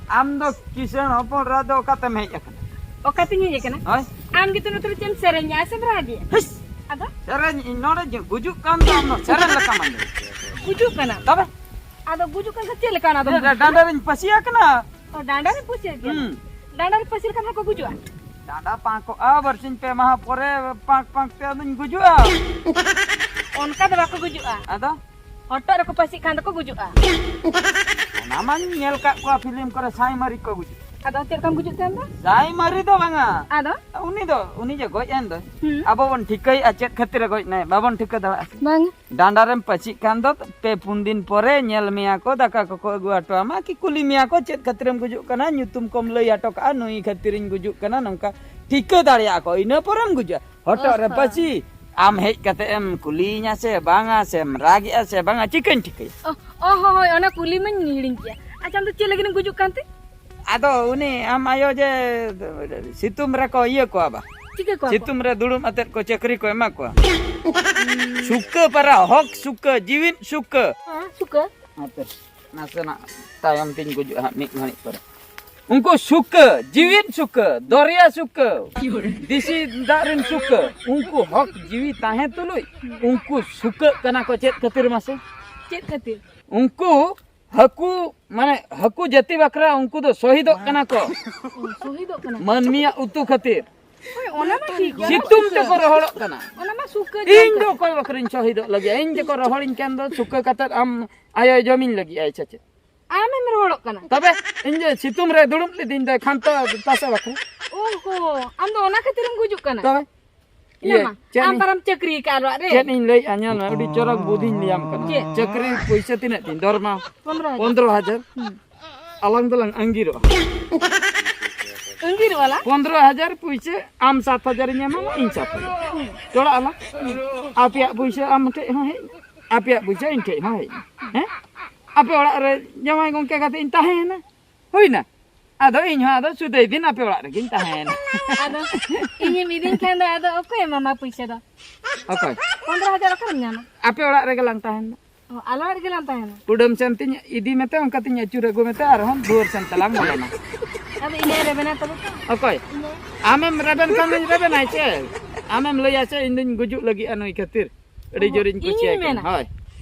ᱟᱢ ᱫᱚ ᱠᱤᱥᱟᱹᱬ ᱦᱚᱯᱚᱱ ᱮᱨᱟ ᱫᱚ ᱚᱠᱟᱛᱮᱢ ᱦᱮᱡ ᱟᱠᱟᱱᱟ? ᱚᱠᱟᱛᱤᱧ ᱦᱮᱡ ᱟᱠᱟᱱᱟ? ᱦᱳᱭ᱾ ᱟᱢ ᱜᱮᱛᱚ ᱱᱚᱛᱮ ᱨᱮ ᱪᱮᱫ ᱮᱢ ᱥᱮᱨᱮᱧᱟ ᱥᱮᱸᱫᱽᱨᱟ ᱜᱮ? ᱦᱤᱥ! ᱟᱫᱚ? ᱥᱮᱨᱮᱧ, ᱤᱧ ᱱᱚᱰᱮ ᱡᱮ ᱜᱩᱡᱩᱜ ᱠᱟᱱ ᱫᱚ ᱟᱢ ᱫᱚ ᱥᱮᱨᱮᱧ ᱞᱮᱠᱟᱢ ᱟᱸᱡᱚᱢ᱾ ᱜᱩᱡᱩᱜ ᱠᱟᱱᱟ? ᱛᱚᱵᱮ? ᱟᱫᱚ ᱜᱩᱡᱩᱜ ᱠᱟᱱ ᱠᱷᱟᱱ ᱪᱮᱫ ᱞᱮᱠᱟ ᱚᱱᱟ ᱫᱚ? ᱰᱟ-, ᱰᱟᱸᱰᱟ ᱨᱤᱧ ᱯᱟᱹᱥᱤ ᱟᱠᱟᱱᱟ᱾ ᱚ, ᱰᱟᱸᱰᱟ ᱨᱮ ᱯᱟᱹᱥᱤ ᱟᱠᱟᱱᱟ? ᱦᱩᱸ᱾ ᱰᱟᱸᱰᱟ ᱨᱮ ᱯᱟᱹᱥᱤ ᱞᱮᱠᱷᱟᱱ ᱦᱚᱸᱠᱚ ᱜᱩᱡᱩᱜᱼᱟ? ᱰᱟᱸᱰᱟ ᱯᱟᱸᱠᱚᱜᱼᱟ, ᱵᱟᱨᱥᱤᱧ ᱯᱮ ᱢᱟᱦᱟ ᱯᱚᱨᱮ ᱯᱟᱸᱠ ᱯᱟᱸᱠ ᱛᱮ ᱟᱫᱚᱧ ᱜᱩᱡᱩᱜᱼᱟ᱾ ᱚᱱᱠᱟ ᱫᱚ ᱵᱟᱠᱚ ᱜᱩᱡᱩᱜᱼᱟ᱾ ᱟᱫᱚ? ᱦᱚᱴᱚᱜ ᱨᱮᱠᱚ ᱯᱟᱹᱥᱤᱜ ᱠᱷᱟᱱ ᱫᱚᱠᱚ ᱜᱩᱡᱩᱜᱼᱟ᱾ ᱚᱱᱟ ᱢᱟᱧ ᱧᱮᱞ ᱠᱟᱜ ᱠᱚᱣᱟ ᱯᱷᱤᱞᱢ ᱠᱚᱨᱮ, ᱥᱟᱭ ᱢᱟᱹᱨᱤ ᱠᱚ ᱜᱩᱡᱩᱜᱼᱟ᱾ ᱟᱫᱚ ᱪᱮᱫ ᱞᱮᱠᱟᱢ ᱜᱩᱡᱩᱜ ᱛᱟᱦᱮᱱ ᱫᱚ? ᱡᱟᱦᱟᱸᱭ ᱢᱟᱹᱨᱤ ᱫᱚ ᱵᱟᱝᱟ᱾ ᱟᱫᱚ? ᱩᱱᱤ ᱫᱚ, ᱩᱱᱤ ᱡᱮ ᱜᱚᱡ ᱮᱱ ᱫᱚᱭ᱾ ᱦᱩᱸ᱾ ᱟᱵᱚ ᱵᱚᱱ ᱴᱷᱤᱠᱟᱹᱭᱮᱫᱼᱟ ᱪᱮᱫ ᱠᱷᱟᱹᱛᱤᱨ ᱮ ᱜᱚᱡ ᱮᱱᱟᱭ? ᱵᱟᱵᱚᱱ ᱴᱷᱤᱠᱟᱹ ᱫᱟᱲᱮᱭᱟᱜᱼᱟ ᱥᱮ? ᱵᱟᱝ᱾ ᱰᱟᱸᱰᱟ ᱨᱮᱢ ᱯᱟᱹᱪᱤᱜ ᱠᱷᱟᱱ ᱫᱚ ᱯᱮ ᱯᱩᱱ ᱫᱤᱱ ᱯᱚᱨᱮ ᱧᱮᱞ ᱢᱮᱭᱟ ᱠᱚ, ᱫᱟᱠᱟ ᱠᱚᱠᱚ ᱟᱹᱜᱩ ᱦᱚᱴᱚ ᱟᱢᱟ, ᱠᱤ ᱠᱩᱞᱤ ᱢᱮᱭᱟ ᱠᱚ ᱪᱮᱫ ᱠᱷᱟᱹᱛᱤᱨᱮᱢ ᱜᱩᱡᱩᱜ ᱠᱟᱱᱟ, ᱧᱩᱛᱩᱢ ᱠᱚᱢ ᱞᱟᱹᱭ ᱦᱚᱴᱚ ᱠᱟᱜᱼᱟ, ᱱᱩᱭ ᱠᱷᱟᱹᱛᱤᱨᱤᱧ ᱜᱩᱡᱩᱜ ᱠᱟᱱᱟ, ᱱᱚᱝᱠᱟ ᱴᱷᱤᱠᱟᱹ ᱫᱟᱲᱮᱭᱟᱜᱼᱟ ᱠᱚ, ᱤᱱᱟᱹ ᱯᱚᱨᱮᱢ ᱜᱩᱡᱩᱜᱼᱟ᱾ ᱦᱚᱴᱚᱜ ᱨᱮ ᱚᱦᱚ᱾ ᱯᱟᱹᱪᱤ, ᱟᱢ ᱦᱮᱡ ᱠᱟᱛᱮ ᱮᱢ ᱠᱩᱞᱤᱭᱤᱧᱟ ᱥᱮ ᱵᱟᱝᱟ, ᱥᱮᱢ ᱨᱟᱜᱮᱜᱼᱟ ᱥᱮ ᱵᱟᱝᱟ, ᱪᱤᱠᱟᱹᱧ ᱴᱷᱤᱠᱟᱹᱭᱟ? ᱚ, ᱚ, ᱦᱳᱭ, ᱦᱳᱭ, ᱚᱱᱟ ᱠᱩᱞᱤ ᱢᱟᱧ ᱦᱤᱲᱤᱧ ᱠᱮᱜᱼᱟ᱾ ᱟᱪᱪᱷᱟ, ᱟᱢ ᱫᱚ ᱪᱮᱫ ᱞᱟᱹᱜᱤᱫ ᱮᱢ ᱜᱩᱡᱩᱜ ᱠᱟᱱ ᱛᱮ? ᱟᱫᱚ ᱩᱱᱤ ᱟᱢ ᱟᱭᱳ ᱡᱮ ᱥᱤᱛᱩᱝ ᱨᱮᱠᱚ ᱤᱭᱟᱹ ᱠᱚᱣᱟ ᱵᱟ? ᱪᱤᱠᱟᱹ ᱠᱚᱣᱟ ᱠᱚ? ᱥᱤᱛᱩᱝ ᱨᱮ ᱫᱩᱲᱩᱵ ᱟᱛᱮᱫ ᱠᱚ ᱪᱟᱹᱠᱨᱤ ᱠᱚ ᱮᱢᱟ ᱠᱚᱣᱟ᱾ ᱥᱩᱠᱟᱹ ᱯᱟᱨᱟ, ᱦᱚᱠ ᱥᱩᱠᱟᱹ, ᱡᱤᱣᱤᱫ ᱥᱩᱠᱟᱹ᱾ ᱦᱮᱸ, ᱥᱩᱠᱟᱹ᱾ ᱦᱟᱯᱮ, ᱱᱟᱥᱮᱱᱟᱜ ᱛᱟᱭᱚᱢ ᱛᱤᱧ ᱜᱩᱡᱩᱜᱼᱟ ᱦᱟᱸᱜ ᱢᱤᱫ ᱜᱷᱟᱹᱲᱤᱡ ᱯᱚᱨᱮ᱾ ᱩᱱᱠᱩ ᱥᱩᱠᱟᱹ, ᱡᱤᱣᱤᱫ ᱥᱩᱠᱟᱹ, ᱫᱚᱨᱭᱟ ᱥᱩᱠᱟᱹ, ᱫᱮᱥᱤ ᱫᱟᱜ ᱨᱮᱱ ᱥᱩᱠᱟᱹ, ᱩᱱᱠᱩ ᱦᱚᱠ ᱡᱤᱣᱤ ᱛᱟᱦᱮᱸ ᱛᱩᱞᱩᱡ ᱩᱱᱠᱩ ᱥᱩᱠᱟᱹᱜ ᱠᱟᱱᱟ ᱠᱚ᱾ ᱪᱮᱫ ᱠᱷᱟᱹᱛᱤᱨ ᱢᱟᱥᱮ? ᱪᱮᱫ ᱠᱷᱟᱹᱛᱤᱨ? ᱩᱱᱠᱩ ᱦᱟᱹᱠᱩ, ᱢᱟᱱᱮ, ᱦᱟᱹᱠᱩ ᱡᱟᱹᱛᱤ ᱵᱟᱠᱷᱨᱟ ᱩᱱᱠᱩ ᱫᱚ ᱥᱚᱦᱤᱫᱚᱜ ᱠᱟᱱᱟ ᱠᱚ᱾ ᱚ, ᱥᱚᱦᱤᱫᱚᱜ ᱠᱟᱱᱟ ᱠᱚ᱾ ᱢᱟᱹᱱᱢᱤᱭᱟᱜ ᱩᱛᱩ ᱠᱷᱟᱹᱛᱤᱨ᱾ ᱦᱳᱭ, ᱚᱱᱟ ᱢᱟ ᱴᱷᱤᱠ ᱜᱮᱭᱟ᱾ ᱥᱤᱛᱩᱝ ᱛᱮᱠᱚ ᱨᱚᱦᱚᱲᱚᱜ ᱠᱟᱱᱟ᱾ ᱚᱱᱟ ᱢᱟ ᱥᱩᱠᱟᱹ ᱤᱧ ᱡᱚᱢ ᱫᱚ ᱠᱟᱛᱮ᱾ ᱚᱠᱚᱭ ᱵᱟᱠᱷᱨᱟᱧ ᱥᱚᱦᱤᱫᱚᱜ ᱞᱟᱹᱜᱤᱫ? ᱤᱧ ᱡᱮᱠᱚ ᱨᱚᱦᱚᱲᱤᱧ ᱠᱟᱱ ᱫᱚ ᱥᱩᱠᱟᱹ ᱠᱟᱛᱮ ᱟᱢ ᱟᱭᱳᱭ ᱡᱚᱢᱤᱧ ᱞᱟᱹᱜᱤᱫ ᱟᱭ ᱥᱮ ᱪᱮᱫ? ᱟᱢᱮᱢ ᱨᱚᱦᱚᱲᱚᱜ ᱠᱟᱱᱟ? ᱛᱚᱵᱮ ᱤᱧ ᱡᱮ ᱥᱤᱛᱩᱝ ᱨᱮ ᱫᱩᱲᱩᱵ ᱞᱤᱫᱤᱧ ᱫᱚᱭ ᱠᱷᱟᱱᱛᱟ ᱛᱟᱥᱟ ᱵᱟᱠᱷᱨᱟ᱾ ᱚᱦᱚ, ᱟᱢ ᱫᱚ ᱚᱱᱟ ᱠᱷᱟᱹᱛᱤᱨᱮᱢ ᱜᱩᱡᱩᱜ ᱠᱟᱱᱟ? ᱛᱚᱵᱮ ᱤᱭᱟᱹ, ᱧᱮᱞ ᱢᱟ, ᱪᱮᱫ ᱟᱢ ᱤᱧ, ᱯᱟᱨᱟᱢ ᱪᱟᱹᱠᱨᱤ ᱟᱠᱟᱫ ᱚᱲᱟᱜ ᱨᱮ? ᱪᱮᱫ ᱤᱧ ᱞᱟᱹᱭᱮᱫᱼᱟ, ᱧᱮᱞ ᱢᱮ, ᱟᱹᱰᱤ ᱪᱚᱨᱚᱠ ᱵᱩᱫᱷᱤᱧ ᱞᱟᱹᱭᱟᱢ ᱠᱟᱱᱟ᱾ ᱪᱮᱫ? ᱪᱟᱹᱠᱨᱤ ᱯᱩᱭᱥᱟᱹ ᱛᱤᱱᱟᱹᱜ ᱛᱤᱧ ᱫᱚᱨᱢᱟ? ᱯᱚᱱᱫᱽᱨᱚ ᱦᱟᱡᱟᱨ᱾ ᱯᱚᱱᱫᱽᱨᱚ ᱦᱟᱡᱟᱨ᱾ ᱦᱩᱸ᱾ ᱟᱞᱟᱝ ᱫᱚᱞᱟᱝ ᱟᱸᱜᱤᱨᱚᱜᱼᱟ᱾ ᱟᱸᱜᱤᱨᱚᱜᱼᱟ ᱞᱟᱝ? ᱯᱚᱱᱫᱽᱨᱚ ᱦᱟᱡᱟᱨ ᱯᱩᱭᱥᱟᱹ ᱟᱢ ᱥᱟᱛ ᱦᱟᱡᱟᱨ ᱤᱧ ᱮᱢᱟᱢᱟ, ᱤᱧ ᱥᱟᱛ ᱦᱟᱡᱟᱨ᱾ ᱦᱩᱸ᱾ ᱪᱚᱲᱟᱜ ᱟᱞᱟᱝ᱾ ᱟᱯᱮᱭᱟᱜ ᱯᱩᱭᱥᱟᱹ ᱟᱢ ᱴᱷᱮᱡ ᱦᱚᱸ ᱦᱮᱡ ᱮᱱᱟ, ᱟᱯᱮᱭᱟᱜ ᱯᱩᱭᱥᱟᱹ ᱤᱧ ᱴᱷᱮᱡ ᱦᱚᱸ ᱦᱮᱡ ᱮᱱᱟ᱾ ᱦᱮᱸ? ᱟᱯᱮ ᱚᱲᱟᱜ ᱨᱮ ᱡᱟᱶᱟᱭ ᱜᱚᱝᱠᱮ ᱠᱟᱛᱮ ᱤᱧ ᱛᱟᱦᱮᱸᱭᱮᱱᱟ᱾ ᱦᱩᱭᱱᱟ᱾ ᱟᱫᱚ ᱤᱧ ᱦᱚᱸ ᱟᱫᱚ ᱥᱩᱫᱟᱹᱭ ᱫᱤᱱ ᱟᱯᱮ ᱚᱲᱟᱜ ᱨᱮᱜᱤᱧ ᱛᱟᱦᱮᱸᱭᱮᱱᱟ᱾ ᱟᱫᱚ ᱤᱧᱮᱢ ᱤᱫᱤᱧ ᱠᱷᱟᱱ ᱫᱚ ᱟᱫᱚ ᱚᱠᱚᱭᱮ ᱮᱢᱟᱢᱟ ᱯᱩᱭᱥᱟᱹ ᱫᱚ? ᱚᱠᱚᱭ? ᱯᱚᱱᱫᱽᱨᱚ ᱦᱟᱡᱟᱨ ᱚᱠᱟᱨᱮᱢ ᱧᱟᱢᱟ? ᱟᱯᱮ ᱚᱲᱟᱜ ᱨᱮᱜᱮ ᱞᱟᱝ ᱛᱟᱦᱮᱱᱟ᱾ ᱚ, ᱟᱞᱮ ᱚᱲᱟᱜ ᱨᱮᱜᱮ ᱞᱟᱝ ᱛᱟᱦᱮᱱᱟ᱾ ᱠᱩᱰᱟᱹᱢ ᱥᱮᱱ ᱛᱤᱧ ᱤᱫᱤ ᱢᱮᱛᱮ, ᱚᱱᱠᱟ ᱛᱤᱧ ᱟᱹᱪᱩᱨ ᱟᱹᱜᱩ ᱢᱮᱛᱮ, ᱟᱨᱦᱚᱸ ᱫᱩᱣᱟᱹᱨ ᱥᱮᱱ ᱛᱮᱞᱟᱝ ᱵᱚᱞᱚᱱᱟ᱾ ᱟᱫᱚ ᱤᱧᱮ ᱨᱮᱵᱮᱱᱟ ᱛᱚᱵᱮ ᱛᱚ? ᱚᱠᱚᱭ? ᱤᱧᱮ᱾ ᱟᱢᱮᱢ ᱨᱮᱵᱮᱱ ᱠᱷᱟᱱ ᱫᱚᱧ ᱨᱮᱵᱮᱱᱟᱭ ᱪᱮ? ᱟᱢᱮᱢ ᱞᱟᱹᱭᱟ ᱪᱮ ᱤᱧ ᱫᱩᱧ ᱜᱩᱡᱩᱜ ᱞᱟᱹᱜᱤᱫᱼᱟ ᱱᱩᱭ ᱠᱷᱟᱹᱛᱤᱨ? ᱟᱹᱰᱤ ᱚᱦᱚ, ᱡᱳᱨᱤᱧ ᱤᱧᱤᱧ ᱠᱩᱥᱤᱭᱟᱭ ᱠᱟᱱᱟ᱾ ᱢᱮᱱᱟ᱾ ᱦᱳᱭ᱾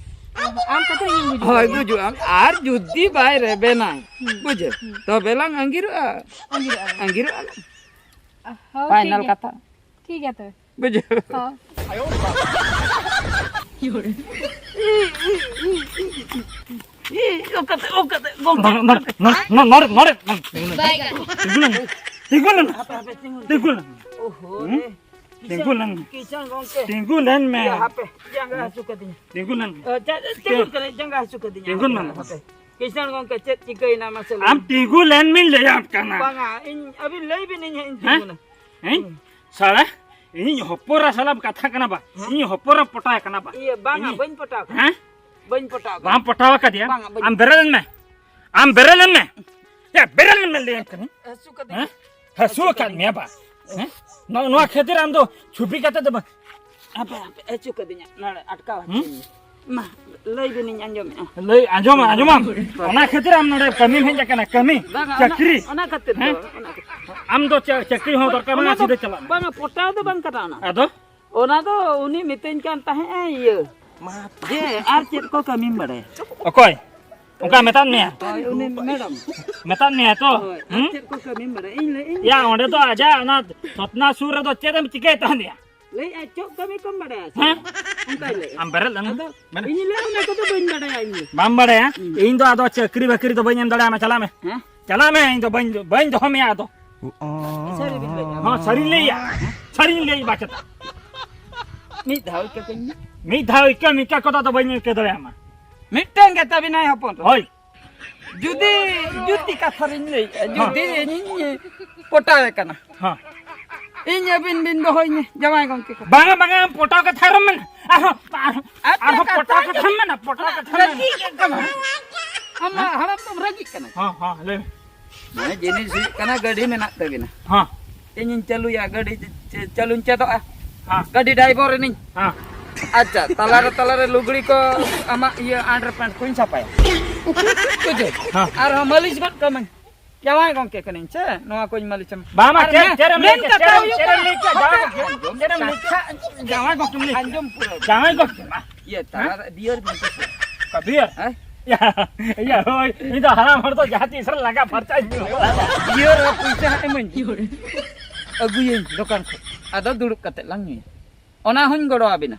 ᱚᱦᱚ, ᱟᱢ ᱠᱷᱟᱹᱛᱤᱨ ᱤᱧᱤᱧ ᱜᱩᱡᱩᱜ ᱦᱳᱭ, ᱞᱟᱹᱜᱤᱫ᱾ ᱜᱩᱡᱩᱜ ᱟᱢ᱾ ᱟᱨ ᱡᱩᱫᱤ ᱵᱟᱭ ᱨᱮᱵᱮᱱᱟ, ᱦᱩᱸ᱾ ᱵᱩᱡᱷᱟᱹᱣ? ᱦᱩᱸ᱾ ᱛᱚᱵᱮ ᱞᱟᱝ ᱟᱸᱜᱤᱨᱚᱜᱼᱟ᱾ ᱟᱸᱜᱤᱨᱚᱜᱼᱟ ᱞᱟᱝ᱾ ᱟᱸᱜᱤᱨᱚᱜᱼᱟ ᱞᱟᱝ᱾ ᱚᱦᱚ, ᱴᱷᱤᱠ ᱯᱷᱟᱭᱱᱟᱞ ᱜᱮᱭᱟ᱾ ᱠᱟᱛᱷᱟ᱾ ᱴᱷᱤᱠ ᱜᱮᱭᱟ ᱛᱚᱵᱮ᱾ ᱵᱩᱡᱷᱟᱹᱣ? ᱦᱚᱸ᱾ ᱤ, ᱚᱠᱟᱛᱮ, ᱚᱠᱟᱛᱮ, ᱜᱚᱢᱠᱮ? ᱱᱚᱰᱮ, ᱱᱚᱰᱮ, ᱱᱚᱰᱮ, ᱱᱚᱰᱮ, ᱱᱚᱰᱮ, ᱱᱚᱰᱮ, ᱱᱚᱰᱮ᱾ ᱛᱤᱸᱜᱩ ᱞᱮᱱ, ᱦᱟᱯᱮ, ᱦᱟᱯᱮ, ᱛᱤᱸᱜᱩ᱾ ᱛᱤᱸᱜᱩ ᱞᱮᱱ᱾ ᱚᱦᱚ, ᱦᱩᱸ? ᱨᱮ᱾ ᱛᱤᱸᱜᱩ ᱞᱮᱱ᱾ ᱠᱤᱥᱟᱹᱬ ᱜᱚᱢᱠᱮ᱾ ᱛᱤᱸᱜᱩ ᱞᱮᱱ ᱢᱮ᱾ ᱤᱭᱟᱹ, ᱦᱟᱯᱮ, ᱡᱟᱸᱜᱟ ᱦᱟᱹᱥᱩ ᱠᱟᱫᱤᱧᱟ᱾ ᱛᱤᱸᱜᱩ ᱞᱮᱱ ᱢᱮ᱾ ᱚ, ᱪᱮᱫ, ᱪᱮᱫ ᱛᱤᱸᱜᱩ᱾ ᱠᱚᱨᱮ ᱡᱟᱸᱜᱟ ᱦᱟᱹᱥᱩ ᱠᱟᱫᱤᱧᱟ? ᱛᱤᱸᱜᱩ ᱞᱮᱱ ᱢᱮ᱾ ᱦᱟᱯᱮ᱾ ᱠᱤᱥᱟᱹᱬ ᱜᱚᱢᱠᱮ, ᱪᱮᱫ ᱪᱤᱠᱟᱹᱭᱮᱱᱟ ᱢᱟᱥᱮ ᱞᱟᱹᱭ ᱟᱢ ᱢᱮ? ᱛᱤᱸᱜᱩ ᱞᱮᱱ ᱢᱮᱧ ᱞᱟᱹᱭᱟᱢ ᱠᱟᱱᱟ᱾ ᱵᱟᱝᱟ, ᱤᱧ, ᱟᱹᱵᱤᱱ ᱞᱟᱹᱭ ᱵᱤᱱ, ᱤᱧ ᱦᱟᱸᱜ ᱤᱧ ᱦᱮᱸ? ᱛᱤᱸᱜᱩᱱᱟ᱾ ᱦᱮᱸ? ᱦᱩᱸ᱾ ᱥᱟᱞᱟ, ᱤᱧ ᱦᱚᱯᱚᱨᱟ ᱥᱟᱞᱟᱢ ᱠᱟᱛᱷᱟ ᱠᱟᱱᱟ ᱵᱟ? ᱦᱮᱸ? ᱤᱧ ᱦᱚᱯᱚᱨᱟ ᱯᱚᱴᱟ ᱠᱟᱱᱟ ᱵᱟ? ᱤᱭᱟᱹ, ᱵᱟᱝᱟ, ᱤᱧ ᱵᱟᱹᱧ ᱯᱚᱴᱟᱣ ᱠᱟᱱᱟ᱾ ᱦᱮᱸ? ᱵᱟᱹᱧ ᱯᱚᱴᱟᱣ ᱠᱟᱫᱟ᱾ ᱵᱟᱢ ᱯᱚᱴᱟᱣ ᱟᱠᱟᱫᱮᱭᱟ? ᱵᱟᱝᱟ, ᱵᱟᱹᱧ ᱟᱢ ᱵᱮᱨᱮᱫ ᱮᱱ ᱢᱮ᱾ ᱟᱢ ᱵᱮᱨᱮᱫ ᱮᱱ ᱢᱮ᱾ ᱭᱟ, ᱵᱮᱨᱮᱫ ᱮᱱ ᱢᱮ ᱞᱟᱹᱭᱟᱢ ᱠᱟᱹᱱᱟᱹᱧ᱾ ᱦᱟᱹᱥᱩ ᱠᱟᱫᱤᱧᱟ᱾ ᱦᱮᱸ? ᱦᱟᱹᱥᱩ ᱟᱠᱟᱫ ᱢᱮᱭᱟ ᱵᱟ? ᱦᱮᱸ? ᱱᱚ-, ᱱᱚᱣᱟ ᱠᱷᱟᱹᱛᱤᱨ ᱟᱢ ᱫᱚ ᱪᱷᱩᱯᱤ ᱠᱟᱛᱮ ᱫᱚ ᱵᱟᱝ᱾ ᱦᱟᱯᱮ, ᱦᱟᱯᱮ, ᱦᱟᱹᱥᱩ ᱠᱟᱫᱤᱧᱟ᱾ ᱱᱚᱰᱮ ᱟᱴᱠᱟᱣ ᱦᱩᱸ? ᱦᱟᱹᱥᱩᱧ᱾ ᱢᱟ, ᱞᱟᱹᱭ ᱵᱤᱱᱤᱧ ᱟᱸᱡᱚᱢᱮᱫᱼᱟ᱾ ᱞᱟᱹᱭ ᱟᱸᱡᱚᱢᱟ, ᱟᱸᱡᱚᱢᱟᱢ᱾ ᱚᱱᱟ ᱠᱷᱟᱹᱛᱤᱨ ᱟᱢ ᱱᱚᱰᱮ ᱠᱟᱹᱢᱤᱢ ᱦᱮᱡ ᱟᱠᱟᱱᱟ, ᱠᱟᱹᱢᱤ, ᱵᱟᱝᱟ, ᱚᱱᱟ, ᱪᱟᱹᱠᱨᱤ᱾ ᱚᱱᱟ ᱠᱷᱟᱹᱛᱤᱨ ᱫᱚ, ᱦᱮᱸ? ᱚᱱᱟ ᱠᱷᱟᱹᱛᱤᱨ᱾ ᱟᱢ ᱫᱚ ᱪᱟ-, ᱪᱟᱹᱠᱨᱤ ᱦᱚᱸ ᱫᱚᱨᱠᱟᱨ ᱚᱱᱟ ᱵᱟᱝᱟ, ᱫᱚ ᱥᱤᱫᱷᱟᱹ ᱪᱟᱞᱟᱜ ᱢᱮ᱾ ᱵᱟᱝᱟ, ᱯᱚᱴᱟᱣ ᱫᱚ ᱵᱟᱝ ᱠᱟᱱᱟ ᱚᱱᱟ᱾ ᱟᱫᱚ? ᱚᱱᱟ ᱫᱚ ᱩᱱᱤ ᱢᱤᱛᱟᱹᱧ ᱠᱟᱱ ᱛᱟᱦᱮᱸᱫ ᱮ, ᱤᱭᱟᱹ, ᱡᱮ ᱟᱨ ᱪᱮᱫ ᱠᱚ ᱠᱟᱹᱢᱤᱢ ᱵᱟᱲᱟᱭᱟ? ᱚᱠᱚᱭ? ᱚᱱᱠᱟ ᱢᱮᱛᱟᱫ ᱢᱮᱭᱟ? ᱦᱳᱭ, ᱩᱱᱤ ᱢᱮᱰᱟᱢ᱾ ᱢᱮᱛᱟᱫ ᱢᱮᱭᱟ ᱛᱚ? ᱦᱳᱭ, ᱟᱨ ᱦᱩᱸ? ᱪᱮᱫ ᱠᱚ ᱠᱟᱹᱢᱤᱢ ᱵᱟᱲᱟᱭᱟ? ᱤᱧ ᱞᱟᱹᱭ, ᱤᱧ ᱭᱟ, ᱚᱸᱰᱮ ᱫᱚ ᱟᱡᱟᱜ ᱚᱱᱟ ᱥᱚᱛᱱᱟ ᱥᱩᱨ ᱨᱮᱫᱚ ᱪᱮᱫ ᱮᱢ ᱪᱤᱠᱟᱹᱭ ᱛᱟᱦᱮᱸᱱ ᱭᱟ? ᱞᱟᱹᱭᱮᱫᱼᱟ, ᱪᱮᱫ ᱠᱟᱹᱢᱤ ᱠᱚᱢ ᱵᱟᱲᱟᱭᱟ ᱥᱮ ᱦᱮᱸ? ᱵᱟᱝ? ᱚᱱᱠᱟᱭ ᱞᱟᱹᱭᱮᱫᱼᱟ᱾ ᱟᱢ ᱵᱮᱨᱮᱫ ᱞᱮᱱ ᱟᱫᱚ ᱢᱮ᱾ ᱤᱧ ᱞᱟᱹᱭ, ᱚᱱᱟ ᱠᱚᱫᱚ ᱵᱟᱹᱧ ᱵᱟᱲᱟᱭᱟ ᱤᱧ ᱫᱚ᱾ ᱵᱟᱢ ᱵᱟᱲᱟᱭᱟ? ᱦᱩᱸ᱾ ᱤᱧ ᱫᱚ ᱟᱫᱚ ᱪᱟᱹᱠᱨᱤ ᱵᱟᱹᱠᱨᱤ ᱫᱚ ᱵᱟᱹᱧ ᱮᱢ ᱫᱟᱲᱮᱭᱟᱢᱟ, ᱪᱟᱞᱟᱜ ᱢᱮ᱾ ᱦᱮᱸ? ᱪᱟᱞᱟᱜ ᱢᱮ, ᱤᱧ ᱫᱚ ᱵᱟᱹᱧ, ᱵᱟᱹᱧ ᱫᱚᱦᱚ ᱢᱮᱭᱟ ᱟᱫᱚ᱾ ᱥᱟᱹᱨᱤ ᱵᱤᱱ ᱞᱟᱹᱭᱮᱫᱼᱟ? ᱦᱚᱸ, ᱥᱟᱹᱨᱤᱧ ᱞᱟᱹᱭᱟ᱾ ᱥᱟᱹᱨᱤᱧ ᱞᱟᱹᱭ ᱵᱟ ᱪᱮᱫ? ᱢᱤᱫ ᱫᱷᱟᱣ ᱤᱠᱟᱹ ᱠᱟᱹᱧ ᱢᱮ᱾ ᱢᱤᱫ ᱫᱷᱟᱣ ᱤᱠᱟᱹ ᱢᱤᱠᱟᱹ ᱠᱚᱫᱚ ᱟᱫᱚ ᱵᱟᱹᱧ ᱤᱠᱟᱹ ᱫᱟᱲᱮᱭᱟᱢᱟ᱾ ᱢᱤᱫᱴᱟᱝ ᱜᱮ ᱛᱟᱹᱵᱤᱱᱟᱭ ᱦᱚᱯᱚᱱ ᱨᱮ᱾ ᱦᱳᱭ᱾ ᱡᱩᱫᱤ ᱡᱩᱛᱤ ᱠᱟᱛᱷᱟ ᱨᱤᱧ ᱞᱟᱹᱭᱮᱫᱼᱟ, ᱦᱚᱸ᱾ ᱡᱩᱫᱤ ᱤᱧᱤᱧ ᱯᱚᱴᱟᱣᱮ ᱠᱟᱱᱟ, ᱦᱚᱸ᱾ ᱤᱧ ᱟᱹᱵᱤᱱ ᱵᱤᱱ ᱫᱚᱦᱚᱧᱟ ᱡᱟᱶᱟᱭ ᱜᱚᱢᱠᱮ ᱠᱚ᱾ ᱵᱟᱝᱟ, ᱵᱟᱝᱟ, ᱟᱢ ᱯᱚᱴᱟᱣ ᱠᱟᱛᱷᱟ ᱟᱨᱦᱚᱸ ᱢᱮᱱᱟ᱾ ᱟᱨᱦᱚᱸ, ᱟᱨᱦᱚᱸ, ᱟᱨ ᱟᱨᱦᱚᱸ ᱯᱚᱴᱟᱣ ᱠᱟᱛᱷᱟ ᱠᱟᱛᱷᱟᱢ ᱢᱮᱱᱟ, ᱯᱚᱴᱟᱣ ᱠᱟᱛᱷᱟ ᱢᱮᱱᱟ᱾ ᱨᱟᱹᱜᱤ ᱠᱟᱱᱟ᱾ ᱟᱢ ᱢᱟ ᱦᱮᱸ? ᱦᱟᱲᱟᱢ ᱫᱚᱢ ᱨᱟᱹᱜᱤᱜ ᱠᱟᱱᱟ᱾ ᱦᱚᱸ, ᱦᱚᱸ, ᱞᱟᱹᱭ ᱢᱮ᱾ ᱢᱟᱱᱮ ᱡᱤᱱᱤᱥ ᱦᱩᱭᱩᱜ ᱠᱟᱱᱟ, ᱜᱟᱹᱰᱤ ᱢᱮᱱᱟᱜ ᱛᱟᱹᱵᱤᱱᱟ᱾ ᱦᱚᱸ᱾ ᱤᱧᱤᱧ ᱪᱟᱹᱞᱩᱭᱟ, ᱜᱟᱹᱰᱤ ᱪᱟᱹᱞᱩᱧ ᱪᱮᱫᱚᱜᱼᱟ᱾ ᱦᱮᱸ᱾ ᱜᱟᱹᱰᱤ ᱰᱟᱭᱵᱚᱨ ᱤᱧ᱾ ᱦᱮᱸ᱾ ᱟᱪᱪᱷᱟ, ᱛᱟᱞᱟᱨᱮ, ᱛᱟᱞᱟᱨᱮ ᱞᱩᱜᱽᱲᱤ ᱠᱚ ᱟᱢᱟᱜ ᱤᱭᱟᱹ underpant ᱠᱚᱧ ᱥᱟᱯᱷᱟᱭᱟ᱾ ᱵᱩᱡᱷᱟᱹᱣ? ᱦᱮᱸ᱾ ᱟᱨᱦᱚᱸ ᱢᱟᱹᱞᱤᱥ ᱜᱚᱫ ᱠᱟᱹᱢᱟᱹᱧ᱾ ᱡᱟᱶᱟᱭ ᱜᱚᱢᱠᱮ ᱠᱟᱹᱱᱟᱹᱧ ᱥᱮ, ᱱᱚᱣᱟ ᱠᱚᱧ ᱢᱟᱹᱞᱤᱥ ᱟᱢᱟ᱾ ᱵᱟᱝ, ᱵᱟᱝ, ᱟᱨ ᱪᱮᱫ, ᱢᱮᱱ, ᱪᱮᱫ ᱮᱢ ᱞᱟᱹᱭ ᱢᱮᱱ ᱠᱮᱫ? ᱠᱟᱛᱷᱟ ᱪᱮᱫ ᱮᱢ, ᱦᱩᱭᱩᱜ ᱪᱮᱫ ᱮᱢ ᱠᱟᱱᱟ, ᱞᱟᱹᱭ ᱠᱮᱫ? ᱦᱟᱯᱮ, ᱡᱟᱶᱟᱭ ᱜᱚᱢᱠᱮ, ᱦᱟᱯᱮ, ᱪᱮᱫ ᱮᱢ ᱞᱟᱹᱭ ᱠᱮᱫ? ᱠᱟᱛᱷᱟ, ᱡᱟᱶᱟᱭ ᱜᱚᱢᱠᱮ ᱞᱟᱹᱭ ᱠᱮᱫ᱾ ᱟᱸᱡᱚᱢ ᱯᱩᱨᱟᱹᱣ᱾ ᱡᱟᱶᱟᱭ ᱜᱚᱢᱠᱮ, ᱢᱟ᱾ ᱤᱭᱟᱹ, ᱦᱮᱸ? ᱛᱟᱞᱟ ᱨᱮ ᱵᱤᱭᱟᱨ ᱵᱤᱱ ᱠᱩᱥᱤᱭᱟᱜᱼᱟ? ᱚᱠᱟ ᱵᱤᱭᱟᱨ? ᱦᱮᱸ? ᱭᱟ, ᱭᱟ, ᱦᱳᱭ, ᱤᱧ ᱫᱚ ᱦᱟᱲᱟᱢ ᱦᱚᱲ ᱫᱚ ᱡᱟᱦᱟᱸ ᱛᱤᱥ ᱨᱮ ᱞᱟᱸᱜᱟ ᱯᱷᱟᱨᱪᱟᱧ ᱧᱩ᱾ ᱵᱤᱭᱟᱨ ᱟᱨ ᱯᱚᱭᱥᱟ ᱦᱟᱸᱜ ᱮᱢᱟᱹᱧ ᱵᱤᱱ᱾ ᱟᱹᱜᱩᱭᱟᱹᱧ ᱫᱚᱠᱟᱱ ᱠᱷᱚᱱ᱾ ᱟᱫᱚ ᱫᱩᱲᱩᱵ ᱠᱟᱛᱮ ᱞᱟᱝ ᱧᱩᱭᱟ᱾ ᱚᱱᱟ ᱦᱚᱸᱧ ᱜᱚᱲᱚ ᱟᱵᱤᱱᱟ᱾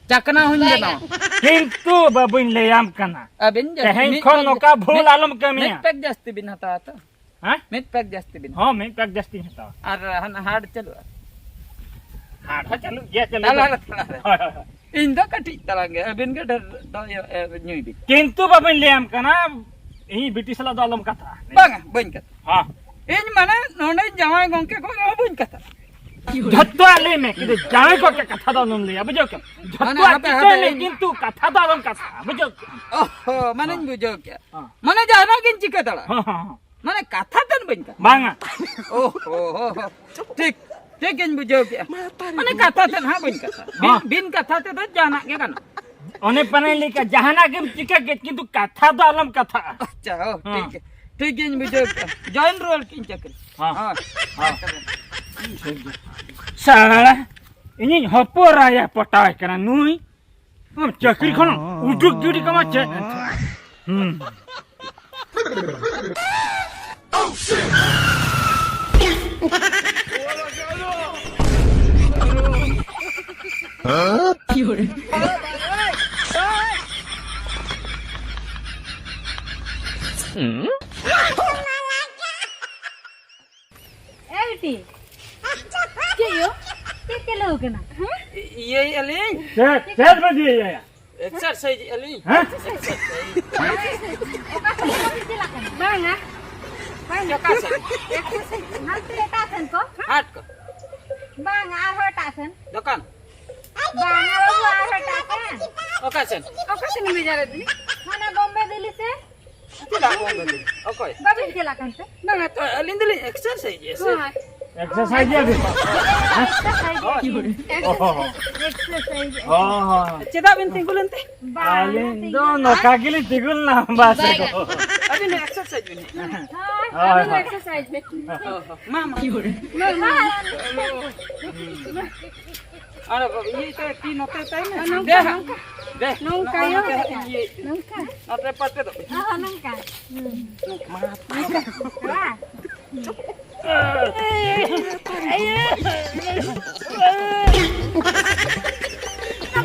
ᱪᱟᱠᱱᱟ ᱦᱚᱸᱧ ᱵᱮᱱᱟᱣᱟ᱾ ᱠᱤᱱᱛᱩ ᱵᱟᱹᱵᱩᱧ ᱞᱟᱹᱭᱟᱢ ᱠᱟᱱᱟ, ᱟᱹᱵᱤᱱ ᱡᱟ-, ᱛᱮᱦᱮᱧ ᱢᱤᱫ ᱠᱷᱚᱱ ᱯᱮᱠ, ᱱᱚᱝᱠᱟ ᱵᱷᱩᱞ ᱢᱤᱫ ᱟᱞᱚᱢ ᱠᱟᱹᱢᱤᱭᱟ᱾ ᱢᱤᱫ ᱯᱮᱠ ᱡᱟᱹᱥᱛᱤ ᱵᱤᱱ ᱦᱟᱛᱟᱣᱟ ᱛᱚ? ᱦᱮᱸ? ᱢᱤᱫ ᱯᱮᱠ ᱡᱟᱹᱥᱛᱤ ᱵᱤᱱ ᱦᱚᱸ, ᱢᱤᱫ ᱯᱮᱠ ᱡᱟᱹᱥᱛᱤᱧ ᱦᱟᱛᱟᱣᱟ᱾ ᱟᱨ ᱦᱟᱱᱟ ᱦᱟᱴ ᱪᱟᱹᱞᱩᱜᱼᱟ? ᱦᱟᱴ ᱦᱚᱸ ᱪᱟᱹᱞᱩᱜ ᱜᱮᱭᱟ, ᱪᱟᱹᱞᱩ ᱛᱟᱦᱞᱮ ᱫᱚ᱾ ᱦᱟᱴ ᱛᱟᱞᱟ ᱨᱮ᱾ ᱦᱳᱭ, ᱦᱳᱭ, ᱦᱳᱭ᱾ ᱤᱧ ᱫᱚ ᱠᱟᱹᱴᱤᱡ ᱛᱟᱞᱟᱝ ᱜᱮ, ᱟᱹᱵᱤᱱ ᱜᱮ ᱰᱷᱮᱨ ᱫᱚ ᱤᱭᱟᱹ, ᱮ, ᱧᱩᱭ ᱵᱤᱱ᱾ ᱠᱤᱱᱛᱩ ᱵᱟᱹᱵᱩᱧ ᱞᱟᱹᱭᱟᱢ ᱠᱟᱱᱟ, ᱤᱧ ᱵᱤᱴᱤ ᱥᱟᱞᱟᱜ ᱫᱚ ᱟᱞᱚᱢ ᱠᱟᱛᱷᱟᱜᱼᱟ᱾ ᱵᱟᱝᱟ, ᱵᱟᱹᱧ ᱠᱟᱛᱷᱟᱜᱼᱟ᱾ ᱦᱚᱸ᱾ ᱤᱧ ᱢᱟᱱᱮ ᱱᱚᱰᱮ ᱡᱟᱶᱟᱭ ᱜᱚᱝᱠᱮ ᱠᱚ ᱦᱚᱸ ᱵᱟᱹᱧ ᱠᱟᱛᱷᱟᱜᱼᱟ᱾ ᱡᱷᱚᱛᱚᱣᱟᱜ ᱞᱟᱹᱭ ᱢᱮ, ᱠᱤᱱᱛᱩ ᱡᱟᱶᱟᱭ ᱠᱚ ᱠᱟᱛᱷᱟ ᱫᱚ ᱟᱞᱚᱢ ᱞᱟᱹᱭᱟ, ᱵᱩᱡᱷᱟᱹᱣ ᱠᱮᱫᱟᱢ? ᱢᱟᱱᱮ ᱡᱷᱚᱛᱚᱣᱟᱜ ᱦᱟᱯᱮ, ᱪᱤᱠᱟᱹᱭ ᱦᱟᱯᱮ, ᱢᱮ, ᱤᱧ ᱠᱤᱱᱛᱩ ᱠᱟᱛᱷᱟ ᱫᱚ ᱟᱞᱚᱢ ᱠᱟᱛᱷᱟᱜᱼᱟ, ᱵᱩᱡᱷᱟᱹᱣ ᱠᱮᱫᱟᱢ? ᱚ ᱦᱚᱸ, ᱢᱟᱱᱮᱧ ᱦᱚᱸ᱾ ᱵᱩᱡᱷᱟᱹᱣ ᱠᱮᱫᱟ᱾ ᱦᱚᱸ᱾ ᱢᱟᱱᱮ ᱡᱟᱦᱟᱱᱟᱜ ᱜᱤᱧ ᱪᱤᱠᱟᱹ ᱫᱟᱲᱮᱭᱟᱜᱼᱟ᱾ ᱦᱚᱸ, ᱦᱚᱸ, ᱦᱚᱸ᱾ ᱢᱟᱱᱮ ᱠᱟᱛᱷᱟ ᱛᱮᱫ ᱵᱟᱹᱧ ᱠᱟᱛᱷᱟ᱾ ᱵᱟᱝᱟ᱾ ᱚ ᱦᱚ, ᱦᱚ, ᱦᱚ᱾ ᱴᱷᱤᱠ, ᱴᱷᱤᱠ ᱜᱤᱧ ᱵᱩᱡᱷᱟᱹᱣ ᱠᱮᱜᱼᱟ᱾ ᱢᱟᱱᱮ ᱠᱟᱛᱷᱟ ᱛᱮᱫ ᱦᱟᱸᱜ ᱵᱟᱹᱧ ᱠᱟᱛᱷᱟ᱾ ᱵᱤᱱ, ᱦᱚᱸ᱾ ᱵᱤᱱ ᱠᱟᱛᱷᱟ ᱛᱮᱫᱚ ᱡᱟᱦᱟᱱᱟᱜ ᱜᱮ ᱜᱟᱱᱚᱜᱼᱟ᱾ ᱚᱱᱮ ᱯᱟᱱᱮ ᱞᱟᱹᱭ ᱠᱮᱫ, ᱡᱟᱦᱟᱱᱟᱜ ᱜᱮᱢ ᱪᱤᱠᱟᱹ ᱠᱮᱫ, ᱠᱤᱱᱛᱩ ᱠᱟᱛᱷᱟ ᱫᱚ ᱟᱞᱚᱢ ᱠᱟᱛᱷᱟᱜᱼᱟ᱾ ᱟᱪᱪᱷᱟ, ᱦᱚᱸ, ᱦᱚᱸ᱾ ᱴᱷᱤᱠ, ᱴᱷᱤᱠ ᱜᱤᱧ ᱵᱩᱡᱷᱟᱹᱣ ᱠᱮᱜᱼᱟ᱾ join ᱨᱩᱣᱟᱹᱲ ᱠᱤᱧ ᱪᱟᱹᱠᱨᱤ᱾ ᱦᱚᱸ᱾ ᱦᱚᱸ᱾ ᱦᱚᱸ᱾ ᱥᱟᱲᱟ, ᱤᱧᱤᱧ ᱦᱚᱯᱚᱨᱟᱭᱟ ᱯᱚᱴᱟᱣᱮ ᱠᱟᱱᱟ ᱱᱩᱭ᱾ ᱟᱢ ᱪᱟᱹᱠᱨᱤ ᱠᱷᱚᱱ ᱩᱰᱩᱠ ᱜᱤᱰᱤ ᱠᱟᱢᱟ ᱪᱮᱫ? ᱦᱩᱸ᱾ ᱮ ᱵᱤᱴᱤ, ᱪᱮᱫ ᱭᱳ? ᱪᱮᱫ ᱪᱟᱹᱞᱩ ᱟᱠᱟᱱᱟ? ᱦᱮᱸ? ᱤᱭᱟᱹᱭᱮᱫᱼᱟ ᱞᱤᱧ᱾ ᱪᱮᱫ, ᱪᱮᱫ ᱵᱤᱱ ᱤᱭᱟᱹᱭᱟ? ᱮᱠᱥᱟᱨᱥᱟᱭᱤᱡᱽ ᱮᱫᱼᱟ ᱞᱤᱧ᱾ ᱦᱮᱸ? ᱮᱠᱥᱟᱨᱥᱟᱭᱤᱡᱽ᱾ ᱚᱠᱟ ᱥᱮᱫ ᱵᱤᱱ ᱪᱟᱞᱟᱜ ᱠᱟᱱᱟ? ᱵᱟᱝᱟ, ᱵᱟᱝᱟ᱾ ᱚᱠᱟ ᱥᱮᱫ? ᱮᱠᱥᱟᱨᱥᱟᱭᱤᱡᱽ᱾ ᱦᱟᱱᱛᱮ ᱮᱴᱟᱜ ᱥᱮᱱ ᱠᱚ᱾ ᱦᱟᱴ ᱠᱚ? ᱵᱟᱝᱟ, ᱟᱨᱦᱚᱸ ᱮᱴᱟᱜ ᱥᱮᱱ᱾ ᱫᱚᱠᱟᱱ? ᱵᱟᱝᱟ ᱵᱟᱹᱵᱩ, ᱟᱨᱦᱚᱸ ᱮᱴᱟᱜ ᱥᱮᱱ᱾ ᱚᱠᱟ ᱥᱮᱱ? ᱚᱠᱟ ᱥᱮᱱ ᱮᱢ ᱵᱷᱮᱡᱟ ᱞᱮᱫ ᱞᱤᱧᱟ? ᱦᱟᱱᱟ ᱵᱚᱢᱵᱮ, ᱫᱤᱞᱞᱤ ᱥᱮᱱ᱾ ᱪᱮᱫᱟᱜ ᱵᱚᱱᱫᱚ ᱫᱤᱱ? ᱚᱠᱚᱭ? ᱵᱟᱵᱤᱱ ᱪᱟᱞᱟᱜ ᱠᱟᱱ ᱛᱮ? ᱵᱟᱝᱟ ᱛᱚ᱾ ᱟᱹᱞᱤᱧ ᱫᱚᱞᱤᱧ ᱮᱠᱥᱟᱨᱥᱟᱭᱤᱡᱽ ᱮᱫᱼᱟ ᱥᱮ᱾ ᱦᱳᱭ᱾ ᱮᱠᱥᱟᱨᱥᱟᱭᱤᱡᱽ ᱮᱫᱼᱟ ᱵᱤᱱ? ᱮᱠᱥᱟᱨᱥᱟᱭᱤᱡᱽ ᱮᱫᱼᱟ ᱵᱤᱱ? ᱚ ᱦᱚᱸ᱾ ᱮᱠᱥᱟᱨᱥᱟᱭᱤᱡᱽ ᱮᱫᱼᱟ᱾ ᱚ ᱦᱚᱸ᱾ ᱪᱮᱫᱟᱜ ᱵᱤᱱ ᱛᱤᱸᱜᱩ ᱞᱮᱱ ᱛᱮ? ᱵᱟᱝᱟ, ᱟᱹᱞᱤᱧ ᱫᱚ ᱛᱤᱸᱜᱩ ᱱᱚᱝᱠᱟ ᱜᱮᱞᱤᱧ ᱛᱤᱸᱜᱩ ᱞᱮᱱᱟ ᱵᱟᱥ ᱨᱮ᱾ ᱟᱹᱵᱤᱱ ᱫᱚ ᱮᱠᱥᱟᱨᱥᱟᱭᱤᱡᱽ ᱵᱤᱱ ᱦᱮᱡ ᱮᱱᱟ? ᱦᱳᱭ, ᱦᱳᱭ, ᱟᱹᱵᱤᱱ ᱫᱚ ᱦᱳᱭ᱾ ᱮᱠᱥᱟᱨᱥᱟᱭᱤᱡᱽ ᱵᱤᱱ᱾ ᱚ ᱦᱚᱸ᱾ ᱢᱟ, ᱢᱟ᱾ ᱢᱟ, ᱢᱟ᱾ ᱟᱨ ᱤᱭᱟᱹ ᱛᱮ ᱛᱤ ᱱᱚᱛᱮ ᱛᱟᱭ ᱢᱮ᱾ ᱱᱚᱝᱠᱟ, ᱫᱮ, ᱱᱚᱝᱠᱟ᱾ ᱫᱮ, ᱱᱚᱝᱠᱟ, ᱱᱚᱜᱼᱚᱭ ᱱᱚᱝᱠᱟ ᱱᱚᱛᱮ ᱦᱟᱸᱜ ᱤᱧ ᱤᱭᱟᱹᱭᱮᱫ ᱛᱮ᱾ ᱱᱚᱝᱠᱟ᱾ ᱱᱚᱛᱮ ᱯᱟᱴᱮ ᱫᱚ᱾ ᱦᱚᱸ, ᱱᱚᱝᱠᱟ᱾ ᱦᱩᱸ᱾ ᱱᱚᱝᱠᱟ᱾ ᱦᱮᱸ᱾ ᱱᱚᱝᱠᱟ᱾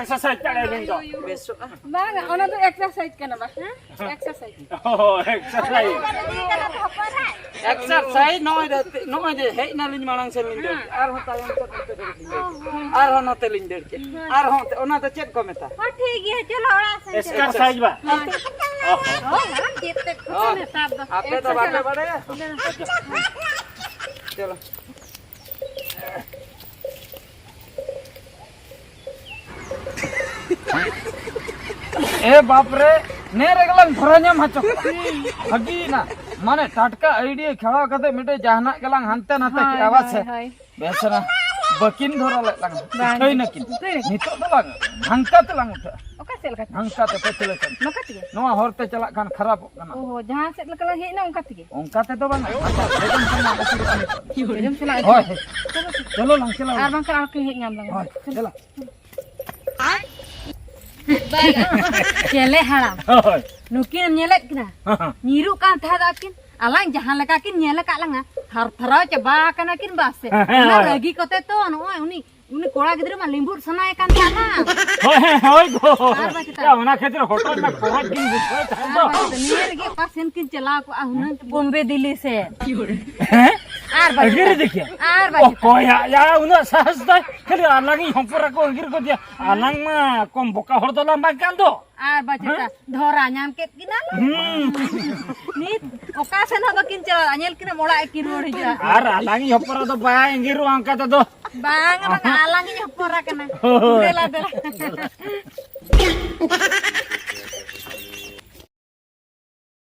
exercise ᱫᱟᱲᱮᱭᱟᱞᱤᱧ ᱫᱚ᱾ ᱵᱮᱥᱚᱜᱼᱟ᱾ ᱵᱟᱝᱟ, ᱚᱱᱟ ᱫᱚ exercise ᱠᱟᱱᱟ ᱵᱟ, ᱦᱮᱸ? Exercise᱾ ᱚ, exercise᱾ Exercise ᱱᱚᱜᱼᱚᱭ ᱡᱮ, ᱱᱚᱜᱼᱚᱭ ᱡᱮ ᱦᱮᱡ ᱱᱟᱞᱤᱧ ᱢᱟᱲᱟᱝ ᱥᱮᱫ ᱞᱤᱧ ᱫᱟᱹᱲ ᱠᱮᱫ, ᱟᱨᱦᱚᱸ ᱛᱟᱭᱚᱢ ᱥᱮᱫ ᱚᱱᱛᱮ ᱫᱟᱹᱲ ᱞᱤᱧ ᱫᱟᱹᱲ ᱠᱮᱫ, ᱟᱨᱦᱚᱸ ᱱᱚᱛᱮ ᱞᱤᱧ ᱫᱟᱹᱲ ᱠᱮᱫ, ᱟᱨᱦᱚᱸ ᱚᱱᱛᱮ, ᱚᱱᱟ ᱫᱚ ᱪᱮᱫ ᱠᱚ ᱢᱮᱛᱟᱜᱼᱟ? ᱦᱚᱸ, ᱴᱷᱤᱠ ᱜᱮᱭᱟ, ᱪᱚᱞᱚ ᱚᱲᱟᱜ ᱥᱮᱱ ᱪᱚᱞᱚ᱾ Exercise ᱵᱟ? ᱦᱳᱭ᱾ ᱦᱳᱭ, ᱢᱟᱨᱟᱝ ᱪᱮᱫ ᱛᱮᱫ ᱠᱚ ᱦᱳᱭ᱾ ᱱᱮᱛᱟᱨ ᱫᱚ᱾ ᱟᱯᱮ ᱫᱚ ᱵᱟᱯᱮ ᱵᱟᱲᱟᱭᱟ? ᱪᱚᱞᱚ᱾ ᱮ ᱵᱟᱯ ᱨᱮ, ᱱᱮ ᱨᱮᱜᱮ ᱞᱟᱝ ᱫᱷᱚᱨᱟ ᱧᱟᱢ ᱦᱚᱪᱚ ᱠᱚᱣᱟ᱾ ᱵᱷᱟᱹᱜᱤᱭᱮᱱᱟ᱾ ᱢᱟᱱᱮ ᱴᱟᱴᱠᱟ idea ᱠᱷᱮᱲᱟᱣ ᱠᱟᱛᱮ ᱢᱤᱫᱴᱮᱡ ᱡᱟᱦᱟᱱᱟᱜ ᱜᱮᱞᱟᱝ ᱦᱟᱱᱛᱮ ᱱᱟᱛᱮ ᱦᱳᱭ, ᱠᱮᱜᱼᱟ, ᱵᱟᱥᱮ? ᱦᱳᱭ, ᱦᱳᱭ᱾ ᱵᱮᱥ ᱮᱱᱟ᱾ ᱵᱟᱹᱠᱤᱱ ᱫᱷᱚᱨᱟ ᱞᱮᱫ ᱞᱟᱝ᱾ ᱵᱟᱝ᱾ ᱩᱴᱷᱟᱹᱭ ᱱᱟᱹᱠᱤᱱ᱾ ᱩᱴᱷᱟᱹᱭ ᱱᱟᱹᱠᱤᱱ᱾ ᱱᱤᱛᱚᱜ ᱫᱚ ᱵᱟᱝ᱾ ᱦᱟᱱᱠᱟ ᱛᱮᱞᱟᱝ ᱩᱴᱷᱟᱹᱜᱼᱟ᱾ ᱚᱠᱟ ᱥᱮᱫ ᱞᱮᱠᱟ? ᱦᱟᱱᱠᱟ ᱛᱮ ᱯᱟᱹᱪᱷᱞᱟᱹ ᱥᱮᱱ᱾ ᱱᱚᱝᱠᱟ ᱛᱮᱜᱮ? ᱱᱚᱣᱟ ᱦᱚᱨ ᱛᱮ ᱪᱟᱞᱟᱜ ᱠᱷᱟᱱ ᱠᱷᱟᱨᱟᱯᱚᱜ ᱠᱟᱱᱟ᱾ ᱚ, ᱡᱟᱦᱟᱸ ᱥᱮᱫ ᱞᱮᱠᱟ ᱞᱟᱝ ᱦᱮᱡ ᱮᱱᱟ ᱚᱱᱠᱟ ᱛᱮᱜᱮ? ᱚᱱᱠᱟ ᱛᱮᱫᱚ ᱵᱟᱝ᱾ ᱦᱟᱱᱠᱟ ᱛᱮ ᱡᱚᱡᱚᱢ ᱥᱮᱱ ᱞᱟᱝ ᱟᱹᱪᱩᱨᱚᱜᱼᱟ ᱱᱤᱛᱚᱜ᱾ ᱡᱚᱡᱚᱢ ᱥᱮᱱ ᱞᱟᱝ ᱦᱳᱭ, ᱟᱹᱪᱩᱨᱚᱜᱼᱟ᱾ ᱦᱳᱭ᱾ ᱪᱚᱞᱚ ᱥᱮ᱾ ᱪᱚᱞᱚ ᱞᱟᱝ ᱪᱟᱞᱟᱣ ᱞᱮᱱ᱾ ᱟᱨ ᱵᱟᱝᱠᱷᱟᱱ ᱟᱨ ᱠᱤᱱ ᱦᱮᱡ ᱧᱟᱢ ᱞᱟᱝᱟ᱾ ᱦᱳᱭ, ᱪᱚᱞᱚ᱾ ᱪᱮᱞᱮ ᱦᱟᱲᱟᱢ᱾ ᱦᱳᱭ᱾ ᱱᱩᱠᱤᱱ ᱮᱢ ᱧᱮᱞᱮᱫ ᱠᱤᱱᱟ? ᱦᱮᱸ, ᱦᱮᱸ᱾ ᱧᱤᱨᱩᱜ ᱠᱟᱱ ᱛᱟᱦᱮᱸᱫ ᱟᱹᱠᱤᱱ᱾ ᱟᱞᱟᱝ ᱡᱟᱦᱟᱸ ᱞᱮᱠᱟ ᱠᱤᱱ ᱧᱮᱞ ᱟᱠᱟᱫ ᱞᱟᱝᱟ, ᱛᱷᱟᱨ ᱛᱷᱟᱨᱟᱣ ᱪᱟᱵᱟ ᱟᱠᱟᱱᱟ ᱠᱤᱱ ᱵᱟᱥᱮ᱾ ᱦᱮᱸ, ᱦᱮᱸ, ᱚᱱᱟ ᱦᱳᱭ᱾ ᱨᱟᱹᱜᱤ ᱠᱚᱛᱮ ᱛᱚ ᱱᱚᱜᱼᱚᱭ ᱩᱱᱤ, ᱩᱱᱤ ᱠᱚᱲᱟ ᱜᱤᱫᱽᱨᱟᱹ ᱢᱟ ᱞᱤᱸᱵᱩᱫ ᱥᱟᱱᱟᱭᱮ ᱠᱟᱱ ᱛᱟᱦᱮᱸᱱᱟ᱾ ᱦᱳᱭ, ᱦᱮᱸ, ᱦᱳᱭ ᱜᱳ᱾ ᱟᱨ ᱵᱟᱝ ᱪᱮᱛᱟᱱ᱾ ᱭᱟ, ᱚᱱᱟ ᱠᱷᱟᱹᱛᱤᱨ ᱦᱚᱴᱚᱜ ᱨᱮᱱᱟᱜ ᱠᱚᱨᱚᱪ ᱜᱤᱧ ᱵᱩᱡᱷᱟᱹᱣ ᱛᱟᱦᱮᱸᱫ ᱟᱨ ᱫᱚ᱾ ᱵᱟᱝ ᱪᱮᱛᱟᱱ᱾ ᱱᱤᱭᱟᱹ ᱨᱮᱜᱮ ᱚᱠᱟ ᱥᱮᱱ ᱠᱤᱱ ᱪᱟᱞᱟᱣ ᱠᱚᱜᱼᱟ ᱦᱩᱱᱟᱹᱝ, ᱵᱚᱢᱵᱮ ᱫᱤᱞᱞᱤ ᱥᱮ᱾ ᱦᱮᱸ? ᱟᱨ ᱵᱟᱝ ᱟᱹᱜᱤᱨ ᱪᱮᱛᱟᱱ᱾ ᱤᱫᱤ ᱠᱮᱭᱟ? ᱟᱨ ᱵᱟᱝ ᱪᱮᱛᱟᱱ᱾ ᱚᱠᱚᱭᱟᱜ ᱭᱟ ᱩᱱᱟᱹᱜ ᱥᱟᱦᱚᱥ ᱛᱟᱭ? ᱠᱷᱟᱹᱞᱤ ᱟᱞᱟᱝ ᱤᱧ ᱦᱚᱯᱚᱱ ᱮᱨᱟ ᱠᱚ ᱟᱹᱜᱤᱨ ᱠᱚᱫᱮᱭᱟ᱾ ᱟᱞᱟᱝ ᱢᱟ ᱠᱚᱢ ᱵᱚᱠᱟ ᱦᱚᱲ ᱫᱚᱞᱟᱝ ᱵᱟᱝ ᱠᱟᱱ ᱫᱚ᱾ ᱟᱨ ᱵᱟᱝ ᱪᱮᱛᱟᱱ᱾ ᱦᱮᱸ? ᱫᱷᱚᱨᱟ ᱧᱟᱢ ᱠᱮᱫ ᱠᱤᱱᱟ ᱞᱮ᱾ ᱦᱩᱸ᱾ ᱱᱤᱛ ᱚᱠᱟ ᱥᱮᱱ ᱦᱚᱸ ᱵᱟᱹᱠᱤᱱ ᱪᱟᱞᱟᱜᱼᱟ, ᱧᱮᱞ ᱠᱤᱱᱟᱢ ᱚᱲᱟᱜ ᱜᱮᱠᱤᱱ ᱨᱩᱣᱟᱹᱲ ᱦᱤᱡᱩᱜᱼᱟ᱾ ᱟᱨ ᱟᱞᱟᱝ ᱤᱧ ᱦᱚᱯᱚᱱ ᱮᱨᱟ ᱫᱚ ᱵᱟᱭ ᱟᱸᱜᱤᱨᱚᱜᱼᱟ ᱚᱱᱠᱟ ᱛᱮᱫᱚ᱾ ᱵᱟᱝ, ᱵᱟᱝ, ᱟᱞᱟᱝ ᱤᱧ ᱦᱚᱯᱚᱱ ᱮᱨᱟ ᱠᱟᱱᱟ᱾ ᱦᱳᱭ᱾ ᱫᱮᱞᱟ, ᱫᱮᱞᱟ᱾